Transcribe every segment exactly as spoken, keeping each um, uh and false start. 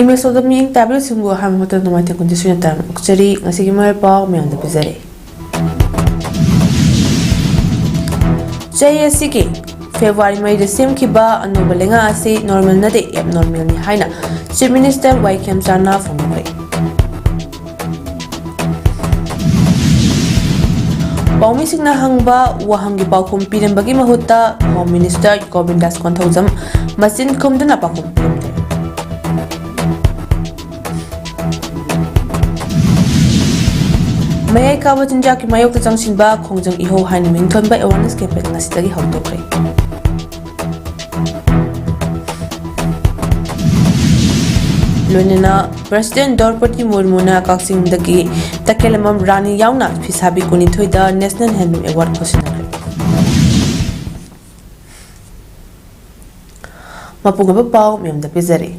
Image ꯁꯣꯛꯗ ꯃꯤꯠꯌꯦꯡ ꯇꯥꯕꯤꯔꯤꯕꯁꯤꯡꯕꯨ ꯑꯍꯥꯟꯕ ꯃꯛꯇꯗ ꯅꯨꯡꯉꯥꯏ ꯊꯦꯡ ꯀꯨꯟꯗ ꯁꯨꯏꯅ ꯇꯥꯔꯝ ꯑꯣꯛꯆꯔꯤ꯫ ꯉꯁꯤꯒꯤ ꯃꯔꯨꯞ ꯄꯥꯎ ꯃꯌꯥꯝꯗ ꯄꯤꯖꯔꯤ꯫ ꯆꯍꯤ ꯑꯁꯤꯒꯤ ꯐꯦꯕ꯭ꯔꯨꯋꯥꯔꯤ ꯃꯔꯤꯗ ꯁꯦꯝꯈꯤꯕ ꯑꯅꯧꯕ ꯂꯩꯉꯥꯛ ꯑꯁꯤ ꯅꯣꯔꯃꯦꯜ ꯅꯠꯇꯦ, ꯑꯦꯕ ꯅꯣꯔꯃꯦꯜꯅꯤ ꯍꯥꯏꯅ ꯆꯤꯐ ꯃꯤꯅꯤꯁꯇꯔ ꯋꯥꯏ ꯈꯦꯝꯆꯥꯟꯅ ꯐꯣꯡꯗꯣꯛꯈ꯭ꯔꯦ꯫ ꯄꯥꯎꯃꯤꯁꯤꯡꯅ ꯍꯪꯕ ꯋꯥꯍꯪꯒꯤ ꯄꯥꯎꯈꯨꯝ ꯄꯤꯔꯝꯕꯒꯤ ꯃꯍꯨꯠꯇ ꯍꯣꯝ ꯃꯤꯅꯤꯁꯇꯔ ꯒꯣꯕꯤꯟꯗꯥꯁ ꯀꯣꯟꯊꯧꯖꯝ ꯃꯆꯤꯟ ꯈꯨꯝꯗꯨꯅ ꯄꯥꯎꯈꯨꯝ ꯄꯤꯔꯝꯂꯦ꯫ ꯃꯌꯥꯏ ꯀꯥꯕ ꯆꯤꯟꯖꯥꯛꯀꯤ ꯃꯥꯌꯣꯛꯇ ꯆꯪꯁꯤꯟꯕ ꯈꯣꯡꯖꯪ ꯏꯍꯧ ꯍꯥꯏꯅ ꯃꯤꯡꯊꯣꯟꯕ ꯑꯦꯋꯥꯔꯅꯦꯁ ꯀꯦꯝꯄꯦꯟ ꯉꯁꯤꯗꯒꯤ ꯍꯧꯗꯣꯛꯈ꯭ꯔꯦ꯫ ꯂꯣꯏꯅꯅ ꯄ꯭ꯔꯁꯤꯗꯦꯟ ꯗ꯭ꯔꯧꯄꯗꯤ ꯃꯨꯔꯃꯨꯅ ꯀꯛꯆꯤꯡꯗꯒꯤ ꯇꯈꯦꯂꯝꯕꯝ ꯔꯥꯅꯤ ꯌꯥꯎꯅ ꯐꯤꯁꯥꯕꯤ ꯀꯨꯟꯅꯤꯊꯣꯏꯗ ꯅꯦꯁꯅꯦꯜ ꯍꯦꯟꯂꯨꯝ ꯑꯦꯋꯥꯔꯗ ꯈꯣꯠꯆꯟꯅꯈ꯭ꯔꯦ꯫ ꯃꯄꯨꯡ ꯑꯣꯏꯕ ꯄꯥꯎ ꯃꯌꯥꯝꯗ ꯄꯤꯖꯔꯤ꯫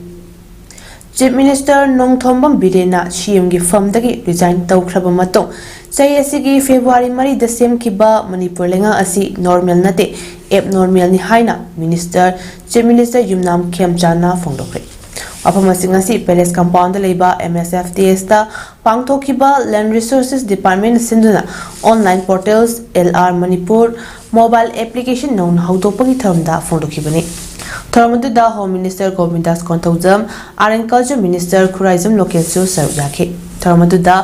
ꯆꯤꯐ ꯃꯤꯅꯤꯁꯇꯔ ꯅꯣꯡꯊꯣꯝꯕꯝ ꯕꯤꯔꯦꯟꯅ ꯁꯤ ꯑꯦꯝꯒꯤ ꯐꯝꯗꯒꯤ ꯔꯤꯖꯥꯏꯟ ꯇꯧꯈ꯭ꯔꯕ ꯃꯇꯨꯡ, ꯆꯍꯤ ꯑꯁꯤꯒꯤ ꯐꯦꯕ꯭ꯔꯨꯋꯥꯔꯤ ꯃꯔꯤꯗ ꯁꯦꯝꯈꯤꯕ ꯃꯅꯤꯄꯨꯔ ꯂꯩꯉꯥꯛ ꯑꯁꯤ ꯅꯣꯔꯃꯦꯜ ꯅꯠꯇꯦ, ꯑꯦꯕ ꯅꯣꯔꯃꯦꯜꯅꯤ ꯍꯥꯏꯅ ꯃꯤꯅꯤꯁꯇꯔ, ꯆꯤꯐ ꯃꯤꯅꯤꯁꯇꯔ ꯌꯨꯝꯅꯥꯝ ꯈꯦꯝꯆꯥꯟꯅ ꯐꯣꯡꯗꯣꯛꯈ꯭ꯔꯦ꯫ ꯋꯥꯐꯝ ꯑꯁꯤ ꯉꯁꯤ ꯄꯦꯂꯦꯁ ꯀꯝꯄꯥꯎꯟꯗ ꯂꯩꯕ ꯑꯦꯝ ꯑꯦꯁ ꯑꯦꯐ ꯇꯤ ꯑꯦꯁꯇ ꯄꯥꯡꯊꯣꯛꯈꯤꯕ ꯂꯦꯟꯗ ꯔꯤꯁꯣꯔꯁꯦꯁ ꯗꯤꯄꯥꯔꯠꯃꯦꯟꯅ ꯁꯤꯟꯗꯨꯅ online portals, L R Manipur mobile application ꯅꯧꯅ ꯍꯧꯗꯣꯛꯄꯒꯤ ꯊꯧꯔꯝꯗ ꯐꯣꯡꯗꯣꯛꯈꯤꯕꯅꯤ꯫ ꯊꯧꯔꯝ ꯑꯗꯨꯗ home minister Gobindas Konthoujam, art and culture minister Khuraijam ꯂꯣꯀꯦꯜꯁꯨ ꯁꯔꯨꯛ ꯌꯥꯈꯤ꯫ ꯊꯧꯔꯝ ꯑꯗꯨꯗ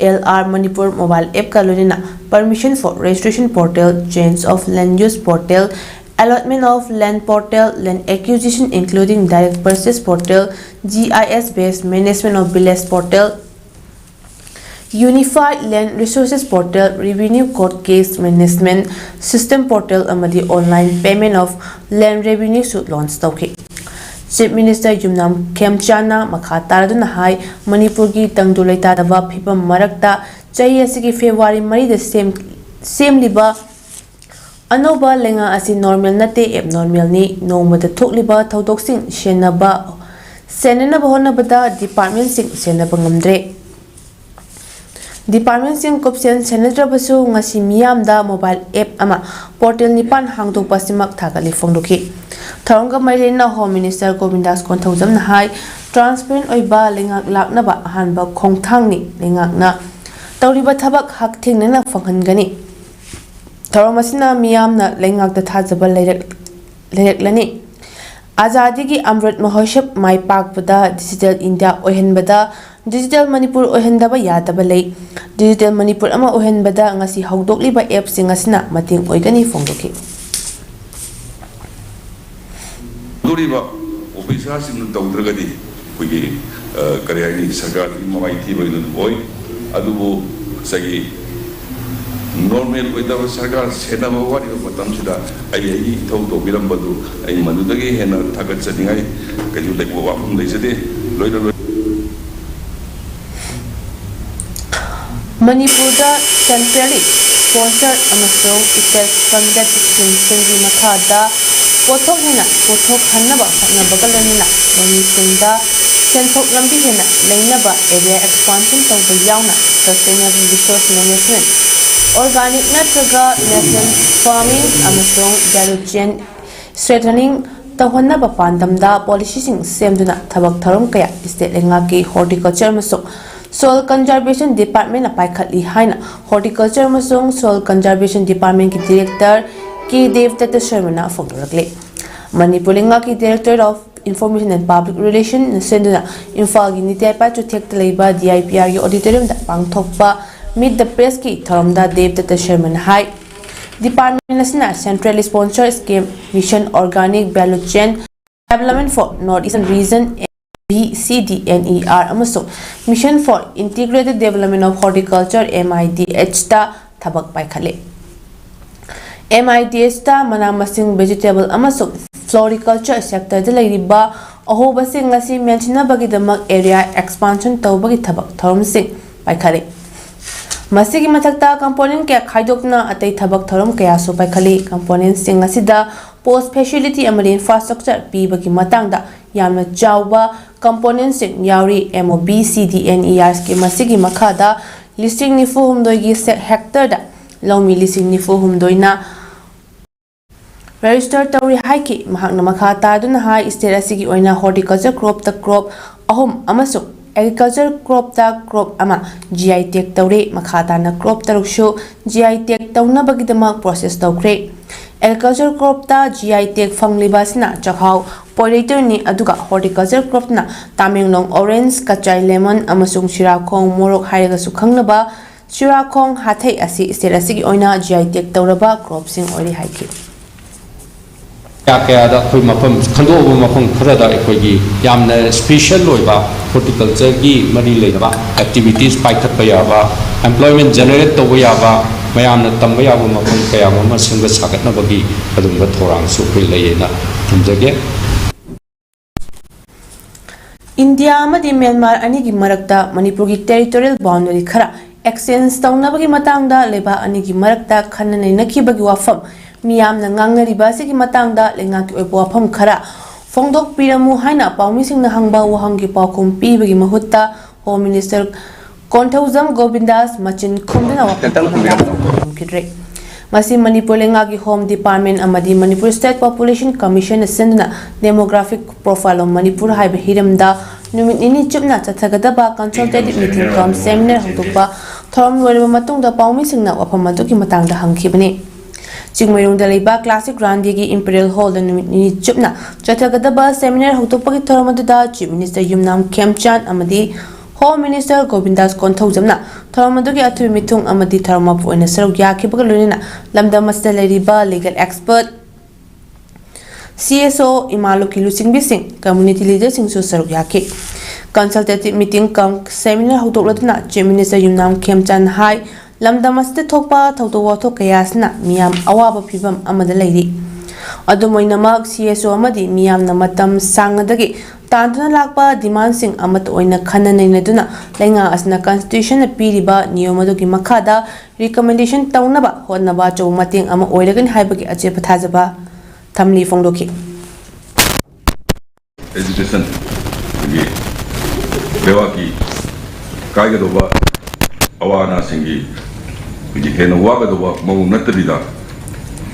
ꯑꯦꯜ ꯑꯥꯔ ꯃꯅꯤꯄꯨꯔ ꯃꯣꯕꯥꯏꯜ ꯑꯦꯞꯀ ꯂꯣꯏꯅꯅ Permission for Registration Portal, Change of Land Use Portal, Allotment of Land Portal, Land Acquisition including Direct Purchase Portal, G I S Based Management of Village Portal, Unified Land Resources Portal, Revenue Court Case Management System Portal ꯑꯃꯗꯤ Online Payment of Land Revenue ꯁꯨ launch ꯇꯧꯈꯤ꯫ Chief minister Yumnam ꯈꯦꯝꯆꯥꯟꯅ ꯃꯈꯥ ꯇꯥꯔꯗꯨꯅ ꯍꯥꯏ, ꯃꯅꯤꯄꯨꯔꯒꯤ ꯇꯪꯗꯨ ꯂꯩꯇꯥꯗꯕ ꯐꯤꯕꯝ ꯃꯔꯛꯇ ꯆꯍꯤ ꯑꯁꯤꯒꯤ ꯐꯦꯕ꯭ꯔꯨꯋꯥꯔꯤ ꯃꯔꯤꯗ ꯁꯦꯝ-, ꯁꯦꯝꯂꯤꯕ ꯑꯅꯧꯕ ꯂꯩꯉꯥꯛ ꯑꯁꯤ ꯅꯣꯔꯃꯦꯜ ꯅꯠꯇꯦ, ꯑꯦꯕ ꯅꯣꯔꯃꯦꯜꯅꯤ꯫ ꯅꯣꯡꯃꯗ ꯊꯣꯛꯂꯤꯕ ꯊꯧꯗꯣꯛꯁꯤꯡ ꯁꯦꯟꯅꯕ, ꯁꯦꯟꯅꯅꯕ ꯍꯣꯠꯅꯕꯗ ꯗꯤꯄꯥꯔꯠꯃꯦꯟꯁꯤꯡ ꯁꯦꯟꯅꯕ ꯉꯝꯗ꯭ꯔꯦ꯫ Departmentꯁꯤꯡ ꯀꯨꯞꯁꯦꯟ ꯁꯦꯟꯅꯗ꯭ꯔꯕꯁꯨ ꯉꯁꯤ ꯃꯤꯌꯥꯝꯗ mobile app ꯑꯃ portal ꯅꯤꯄꯥꯟ ꯍꯥꯡꯗꯣꯛꯄ ꯑꯁꯤꯃꯛ ꯊꯥꯒꯠꯂꯤ ꯐꯣꯡꯗꯣꯛꯈꯤ꯫ ꯊꯧꯔꯝꯒ ꯃꯔꯤ ꯂꯩꯅꯅ Home Minister ꯒꯣꯕꯤꯟꯗꯥꯁ ꯀꯣꯟꯊꯧꯖꯝꯅ ꯍꯥꯏ, transparent ꯑꯣꯏꯕ ꯂꯩꯉꯥꯛ ꯂꯥꯛꯅꯕ ꯑꯍꯥꯟꯕ ꯈꯣꯡꯊꯥꯡꯅꯤ꯫ ꯂꯩꯉꯥꯛꯅ ꯇꯧꯔꯤꯕ ꯊꯕꯛ ꯍꯛꯊꯦꯡꯅꯅ ꯐꯪꯍꯟꯒꯅꯤ꯫ ꯊꯧꯔꯝ ꯑꯁꯤꯅ ꯃꯤꯌꯥꯝꯅ ꯂꯩꯉꯥꯛꯇ ꯊꯥꯖꯕ ꯂꯩꯔꯛ-, ꯂꯩꯔꯛꯂꯅꯤ꯫ ꯑꯖꯥꯗꯤꯒꯤ ꯑꯃ꯭ꯔꯨꯠ ꯃꯍꯣꯠꯁꯕ ꯃꯥꯏ ꯄꯥꯛꯄꯗ digital India ꯑꯣꯏꯍꯟꯕꯗ digital ꯃꯅꯤꯄꯨꯔ ꯑꯣꯏꯍꯟꯗꯕ ꯌꯥꯗꯕ ꯂꯩ꯫ Digital ꯃꯅꯤꯄꯨꯔ ꯑꯃ ꯑꯣꯏꯍꯟꯕꯗ ꯉꯁꯤ ꯍꯧꯗꯣꯛꯂꯤꯕ appꯁꯤꯡ ꯑꯁꯤꯅ ꯃꯇꯦꯡ ꯑꯣꯏꯒꯅꯤ ꯐꯣꯡꯗꯣꯛꯈꯤ꯫ ꯇꯧꯔꯤꯕ officerꯁꯤꯡꯅ ꯇꯧꯗ꯭ꯔꯒꯗꯤ ꯑꯩꯈꯣꯏꯒꯤ, ꯑ, ꯀꯔꯤ ꯍꯥꯏꯅꯤ, ꯁꯔꯀꯥꯔꯗꯨꯒꯤ ꯃꯃꯥꯏ ꯊꯤꯕ ꯑꯣꯏꯅ ꯑꯗꯨꯝ ꯑꯣꯏ꯫ ꯑꯗꯨꯕꯨ ꯉꯁꯥꯏꯒꯤ normal ꯑꯣꯏꯗꯕ ꯁꯔꯀꯥꯔ ꯁꯦꯟꯅꯕ ꯋꯥꯠꯂꯤꯕ ꯃꯇꯝꯁꯤꯗ ꯑꯩ ꯑꯩꯒꯤ ꯏꯊꯧ ꯇꯧꯕꯤꯔꯝꯕꯗꯨ ꯑꯩ ꯃꯗꯨꯗꯒꯤ ꯍꯦꯟꯅ ꯊꯥꯒꯠꯆꯅꯤꯡꯉꯥꯏ ꯀꯩꯁꯨ ꯂꯩꯕ ꯋꯥꯐꯝ ꯂꯩꯖꯗꯦ꯫ ꯂꯣꯏꯅ ꯂꯣꯏ-, ꯃꯅꯤꯄꯨꯔꯗ centrally sponsored ꯑꯃꯁꯨꯡ state funded scheme ꯁꯤꯡꯒꯤ ꯃꯈꯥꯗ ꯄꯣꯠꯊꯣꯛ ꯍꯦꯟꯅ ꯄꯨꯊꯣꯛꯍꯟꯅꯕ ꯍꯣꯠꯅꯕꯒ ꯂꯣꯏꯅꯅ ꯂꯧꯃꯤꯁꯤꯡꯗ ꯁꯦꯟꯊꯣꯛ ꯂꯝꯕꯤ ꯍꯦꯟꯅ ꯂꯩꯅꯕ area expansion ꯇꯧꯕ ꯌꯥꯎꯅ sustainable resource management, organic ꯅꯠꯇ꯭ꯔꯒ natural farming ꯑꯃꯁꯨꯡ value chain strengthening ꯇꯧꯍꯟꯅꯕ ꯄꯥꯟꯗꯝꯗ policyꯁꯤꯡ ꯁꯦꯝꯗꯨꯅ ꯊꯕꯛ ꯊꯧꯔꯝ ꯀꯌꯥ state ꯂꯩꯉꯥꯛꯀꯤ Horticulture ꯑꯃꯁꯨꯡ Soil Conservation Departmentꯅ ꯄꯥꯏꯈꯠꯂꯤ ꯍꯥꯏꯅ Horticulture ꯑꯃꯁꯨꯡ Soil Conservation Departmentꯀꯤ Director ꯀꯦ ꯗꯦꯕꯗꯠꯇ ꯁꯔꯃꯅ ꯐꯣꯡꯗꯣꯔꯛꯂꯤ꯫ ꯃꯅꯤꯄꯨꯔ ꯂꯩꯉꯥꯛꯀꯤ Directorate of Information and Public Relationꯅ ꯁꯤꯟꯗꯨꯅ ꯏꯝꯐꯥꯜꯒꯤ ꯅꯤꯇꯤ ꯑꯥꯌꯣꯒ ꯆꯨꯊꯦꯛꯇ ꯂꯩꯕ DIPRꯒꯤ auditoriumꯗ ꯄꯥꯡꯊꯣꯛꯄ Meet the Pressꯀꯤ ꯊꯧꯔꯝꯗ ꯗꯦꯕꯗꯠꯇ ꯁꯔꯃꯅ ꯍꯥꯏ, department ꯑꯁꯤꯅ centrally sponsored scheme Mission Organic Value Chain Development for North Eastern Region, MOBCDNER, ꯑꯃꯁꯨꯡ Mission for Integrated Development of Horticulture, MIDHꯇ ꯊꯕꯛ ꯄꯥꯏꯈꯠꯂꯤ꯫ MIDHꯇ ꯃꯅꯥ ꯃꯁꯤꯡ, vegetable ꯑꯃꯁꯨꯡ floriculture sectorꯗ ꯂꯩꯔꯤꯕ ꯑꯍꯣꯕꯁꯤꯡ ꯑꯁꯤ ꯃꯦꯟꯁꯤꯟꯅꯕꯒꯤꯗꯃꯛ area expansion ꯇꯧꯕꯒꯤ ꯊꯕꯛ ꯊꯧꯔꯝꯁꯤꯡ ꯄꯥꯏꯈꯠꯂꯤ꯫ ꯃꯁꯤꯒꯤ ꯃꯊꯛꯇ component ꯀꯌꯥ ꯈꯥꯏꯗꯣꯛꯇꯨꯅ ꯑꯇꯩ ꯊꯕꯛ ꯊꯧꯔꯝ ꯀꯌꯥꯁꯨ ꯄꯥꯏꯈꯠꯂꯤ꯫ Componentꯁꯤꯡ ꯑꯁꯤꯗ post facility ꯑꯃꯗꯤ infrastructure ꯄꯤꯕꯒꯤ ꯃꯇꯥꯡꯗ ꯌꯥꯝꯅ ꯆꯥꯎꯕ componentꯁꯤꯡ ꯌꯥꯎꯔꯤ꯫ MOBCDNER scheme ꯑꯁꯤꯒꯤ ꯃꯈꯥꯗ ꯂꯤꯁꯤꯡ ꯅꯤꯐꯨ ꯍꯨꯝꯗꯣꯏꯒꯤ ꯁꯦꯛ ꯍꯦꯛꯇꯔꯗ ꯂꯧꯃꯤ ꯂꯤꯁꯤꯡ ꯅꯤꯐꯨ ꯍꯨꯝꯗꯣꯏꯅ ꯔꯦꯖꯤꯁꯇꯔ ꯇꯧꯔꯦ ꯍꯥꯏꯈꯤ꯫ ꯃꯍꯥꯛꯅ ꯃꯈꯥ ꯇꯥꯗꯨꯅ ꯍꯥꯏ, ꯁ꯭ꯇꯦꯠ ꯑꯁꯤꯒꯤ ꯑꯣꯏꯅ ꯍꯣꯔꯇꯤꯀꯜꯆꯔ ꯀ꯭ꯔꯣꯞꯇ ꯀ꯭ꯔꯣꯞ ꯑꯍꯨꯝ ꯑꯃꯁꯨꯡ ꯑꯦꯒ꯭ꯔꯤꯀꯜꯆꯔ ꯀ꯭ꯔꯣꯞꯇ ꯀ꯭ꯔꯣꯞ ꯑꯃ ꯖꯤ ꯑꯥꯏ ꯇꯦꯒ ꯇꯧꯔꯦ꯫ ꯃꯈꯥ ꯇꯥꯅ ꯀ꯭ꯔꯣꯞ ꯇꯔꯨꯛꯁꯨ ꯖꯤ ꯑꯥꯏ ꯇꯦꯒ ꯇꯧꯅꯕꯒꯤꯗꯃꯛ ꯄ꯭ꯔꯣꯁꯦꯁ ꯇꯧꯈ꯭ꯔꯦ꯫ ꯑꯦꯒ꯭ꯔꯤꯀꯜꯆꯔ ꯀ꯭ꯔꯣꯞꯇ ꯖꯤ ꯑꯥꯏ ꯇꯦꯒ ꯐꯪꯂꯤꯕ ꯑꯁꯤꯅ ꯆꯥꯛꯍꯥꯎ, ꯄꯣꯏꯔꯩꯇꯣꯟꯅꯤ, ꯑꯗꯨꯒ horticulture ꯀ꯭ꯔꯣꯞꯇꯅ Tamenglong orange, Kachai lemon ꯑꯃꯁꯨꯡ ꯁꯤꯔꯥꯈꯣꯡ ꯃꯣꯔꯣꯛ ꯍꯥꯏꯔꯒꯁꯨ ꯈꯪꯅꯕ ꯆꯨꯔꯥꯈꯣꯡ ꯍꯥꯊꯩ ꯑꯁꯤ ꯁ꯭ꯇꯦꯠ ꯑꯁꯤꯒꯤ ꯑꯣꯏꯅ ꯖꯤ ꯑꯥꯏ ꯇꯦꯒ ꯇꯧꯔꯕ ꯀ꯭ꯔꯣꯞꯁꯤꯡ ꯑꯣꯏꯔꯤ ꯍꯥꯏꯈꯤ꯫ ꯀꯌꯥ ꯀꯌꯥꯗ ꯑꯩꯈꯣꯏ ꯃꯐꯝ ꯈꯟꯗꯣꯛꯑꯕ ꯃꯐꯝ ꯈꯔꯗ ꯑꯩꯈꯣꯏꯒꯤ ꯌꯥꯝꯅ ꯁ꯭ꯄꯦꯁꯤꯌꯦꯜ ꯑꯣꯏꯕ ꯍꯣꯔꯇꯤꯀꯜꯆꯔꯒꯤ ꯃꯔꯤ ꯂꯩꯅꯕ ꯑꯦꯛꯇꯤꯚꯤꯇꯤꯁ ꯄꯥꯏꯈꯠꯄ ꯌꯥꯕ, ꯑꯦꯝꯄ꯭ꯂꯣꯏꯃꯦꯟ ꯖꯦꯅꯦꯔꯦꯠ ꯇꯧꯕ ꯌꯥꯕ, ꯃꯌꯥꯝꯅ ꯇꯝꯕ ꯌꯥꯕ ꯃꯐꯝ ꯀꯌꯥ ꯑꯃ ꯁꯦꯝꯒꯠ ꯁꯥꯒꯠꯅꯕꯒꯤ ꯑꯗꯨꯒꯨꯝꯕ ꯊꯧꯔꯥꯡꯁꯨ ꯑꯩꯈꯣꯏ ꯂꯩꯌꯦꯅ ꯊꯝꯖꯒꯦ꯫ ꯏꯟꯗꯤꯌꯥ ꯑꯃꯗꯤ ꯃ꯭ꯌꯥꯟꯃꯥꯔ ꯑꯅꯤꯒꯤ ꯃꯔꯛꯇ ꯃꯅꯤꯄꯨꯔꯒꯤ ꯇꯦꯔꯤꯇꯣꯔꯤꯌꯦꯜ ꯕꯥꯎꯟꯗꯔꯤ ꯈꯔ ꯑꯦꯛꯁꯆꯦꯟꯖ ꯇꯧꯅꯕꯒꯤ ꯃꯇꯥꯡꯗ ꯂꯩꯕꯥꯛ ꯑꯅꯤꯒꯤ ꯃꯔꯛꯇ ꯈꯟꯅ ꯅꯩꯅꯈꯤꯕꯒꯤ ꯋꯥꯐꯝ ꯃꯤꯌꯥꯝꯅ ꯉꯥꯡꯅꯔꯤꯕ ꯑꯁꯤꯒꯤ ꯃꯇꯥꯡꯗ ꯂꯩꯉꯥꯛꯀꯤ ꯑꯣꯏꯕ ꯋꯥꯐꯝ ꯈꯔ ꯐꯣꯡꯗꯣꯛꯄꯤꯔꯝꯃꯨ ꯍꯥꯏꯅ ꯄꯥꯎꯃꯤꯁꯤꯡꯅ ꯍꯪꯕ ꯋꯥꯍꯪꯒꯤ ꯄꯥꯎꯈꯨꯝ ꯄꯤꯕꯒꯤ ꯃꯍꯨꯠꯇ ꯍꯣꯝ ꯃꯤꯅꯤꯁꯇꯔ ꯀꯣꯟꯊꯧꯖꯝ ꯒꯣꯕꯤꯟꯗꯥꯁ ꯃꯆꯤꯟ ꯈꯨꯝꯗꯨꯅ ꯋꯥꯐꯝ ꯈꯨꯝꯈꯤꯗ꯭ꯔꯦ꯫ ꯃꯁꯤ ꯃꯅꯤꯄꯨꯔ ꯂꯩꯉꯥꯛꯀꯤ ꯍꯣꯝ ꯗꯤꯄꯥꯔꯠꯃꯦꯟ ꯑꯃꯗꯤ ꯃꯅꯤꯄꯨꯔ ꯁ꯭ꯇꯦꯠ ꯄꯣꯄꯨꯂꯦꯁꯟ ꯀꯃꯤꯁꯟꯅ ꯁꯤꯟꯗꯨꯅ Demographic Profile of Manipur ꯍꯥꯏꯕ ꯍꯤꯔꯝꯗ ꯅꯨꯃꯤꯠ ꯅꯤꯅꯤ ꯆꯨꯞꯅ ꯆꯠꯊꯒꯗꯕ ꯀꯟꯁꯜꯇꯦꯇꯤꯚ ꯃꯤꯇꯤꯡ ꯀꯝ ꯁꯦꯃꯤꯅꯥꯔ ꯍꯧꯗꯣꯛꯄ ꯊꯧꯔꯝ ꯂꯣꯏꯔꯕ ꯃꯇꯨꯡꯗ ꯄꯥꯎꯃꯤꯁꯤꯡꯅ ꯋꯥꯐꯝ ꯑꯗꯨꯒꯤ ꯃꯇꯥꯡꯗ ꯍꯪꯈꯤꯕꯅꯤ꯫ ꯆꯤꯡꯃꯩꯔꯣꯡꯗ ꯂꯩꯕ ꯀ꯭ꯂꯥꯁꯤꯛ ꯔꯥꯟꯗꯤꯒꯤ ꯏꯝꯄꯤꯔꯤꯌꯦꯜ ꯍꯣꯜꯗ ꯅꯨꯃꯤꯠ ꯅꯤꯅꯤ ꯆꯨꯞꯅ ꯆꯠꯊꯒꯗꯕ ꯁꯦꯃꯤꯅꯥꯔ ꯍꯧꯗꯣꯛꯄꯒꯤ ꯊꯧꯔꯝ ꯑꯗꯨꯗ ꯆꯤꯐ ꯃꯤꯅꯤꯁꯇꯔ ꯌꯨꯝꯅꯥꯝ ꯈꯦꯝꯆꯥꯟ ꯑꯃꯗꯤ ꯍꯣꯝ ꯃꯤꯅꯤꯁꯇꯔ ꯒꯣꯕꯤꯟꯗꯥꯁ ꯀꯣꯟꯊꯧꯖꯝꯅ ꯊꯧꯔꯝ ꯑꯗꯨꯒꯤ ꯑꯊꯣꯏꯕ ꯃꯤꯊꯨꯡ ꯑꯃꯗꯤ ꯊꯧꯔꯝ ꯃꯄꯨ ꯑꯣꯏꯅ ꯁꯔꯨꯛ ꯌꯥꯈꯤꯕꯒ ꯂꯣꯏꯅꯅ ꯂꯝꯗꯝ ꯑꯁꯤꯗ ꯂꯩꯔꯤꯕ ꯂꯤꯒꯦꯜ ꯑꯦꯛꯁꯄꯔꯠ, ꯁꯤ ꯑꯦꯁ ꯑꯣ, ꯏꯃꯥ ꯂꯨꯞꯀꯤ ꯂꯨꯆꯤꯡꯕꯤꯁꯤꯡ, ꯀꯝꯃ꯭ꯌꯨꯅꯤꯇꯤ ꯂꯤꯗꯔꯁꯤꯡꯁꯨ ꯁꯔꯨꯛ ꯌꯥꯈꯤ꯫ ꯀꯟꯁꯜꯇꯦꯇꯤꯚ ꯃꯤꯇꯤꯡ ꯀꯝ ꯁꯦꯃꯤꯅꯥꯔ ꯍꯧꯗꯣꯛꯂꯗꯨꯅ ꯆꯤꯐ ꯃꯤꯅꯤꯁꯇꯔ ꯌꯨꯝꯅꯥꯝ ꯈꯦꯝꯆꯥꯟ ꯍꯥꯏ, ꯂꯝꯗꯝ ꯑꯁꯤꯗ ꯊꯣꯛꯄ ꯊꯧꯗꯣꯛ ꯋꯥꯊꯣꯛ ꯀꯌꯥ ꯑꯁꯤꯅ ꯃꯤꯌꯥꯝ ꯑꯋꯥꯕ ꯐꯤꯚꯝ ꯑꯃꯗ ꯂꯩꯔꯤ꯫ ꯑꯗꯨꯝ ꯑꯣꯏꯅꯃꯛ, ꯁꯤ ꯑꯦꯁ ꯑꯣ ꯑꯃꯗꯤ ꯃꯤꯌꯥꯝꯅ ꯃꯇꯝ ꯁꯥꯡꯅꯗꯒꯤ ꯇꯥꯟꯗꯨꯅ ꯂꯥꯛꯄ ꯗꯤꯃꯥꯟꯁꯤꯡ ꯑꯃꯠꯇ ꯑꯣꯏꯅ ꯈꯟꯅ ꯅꯩꯅꯗꯨꯅ ꯂꯩꯉꯥꯛ ꯑꯁꯤꯅ ꯀꯟꯁꯇꯤꯇ꯭ꯌꯨꯁꯟꯅ ꯄꯤꯔꯤꯕ ꯅꯤꯌꯣꯝ ꯑꯗꯨꯒꯤ ꯃꯈꯥꯗ ꯔꯤꯀꯃꯦꯟꯗꯦꯁꯟ ꯇꯧꯅꯕ ꯍꯣꯠꯅꯕ ꯑꯆꯧꯕ ꯃꯇꯦꯡ ꯑꯃ ꯑꯣꯏꯔꯒꯅꯤ ꯍꯥꯏꯕꯒꯤ ꯑꯆꯦꯠꯄ ꯊꯥꯖꯕ ꯊꯝꯂꯤ ꯐꯣꯡꯗꯣꯛꯈꯤ꯫ ꯑꯦꯖꯤꯇꯦꯁꯟ, ꯑꯩꯈꯣꯏꯒꯤ ꯂꯩꯕꯥꯛꯀꯤ ꯀꯥꯏꯒꯗꯧꯕ ꯑꯋꯥ ꯑꯅꯥꯁꯤꯡꯒꯤ ꯑꯩꯈꯣꯏꯒꯤ ꯍꯦꯟꯅ ꯋꯥꯒꯗꯧꯕ ꯃꯑꯣꯡ ꯅꯠꯇꯕꯤꯗ,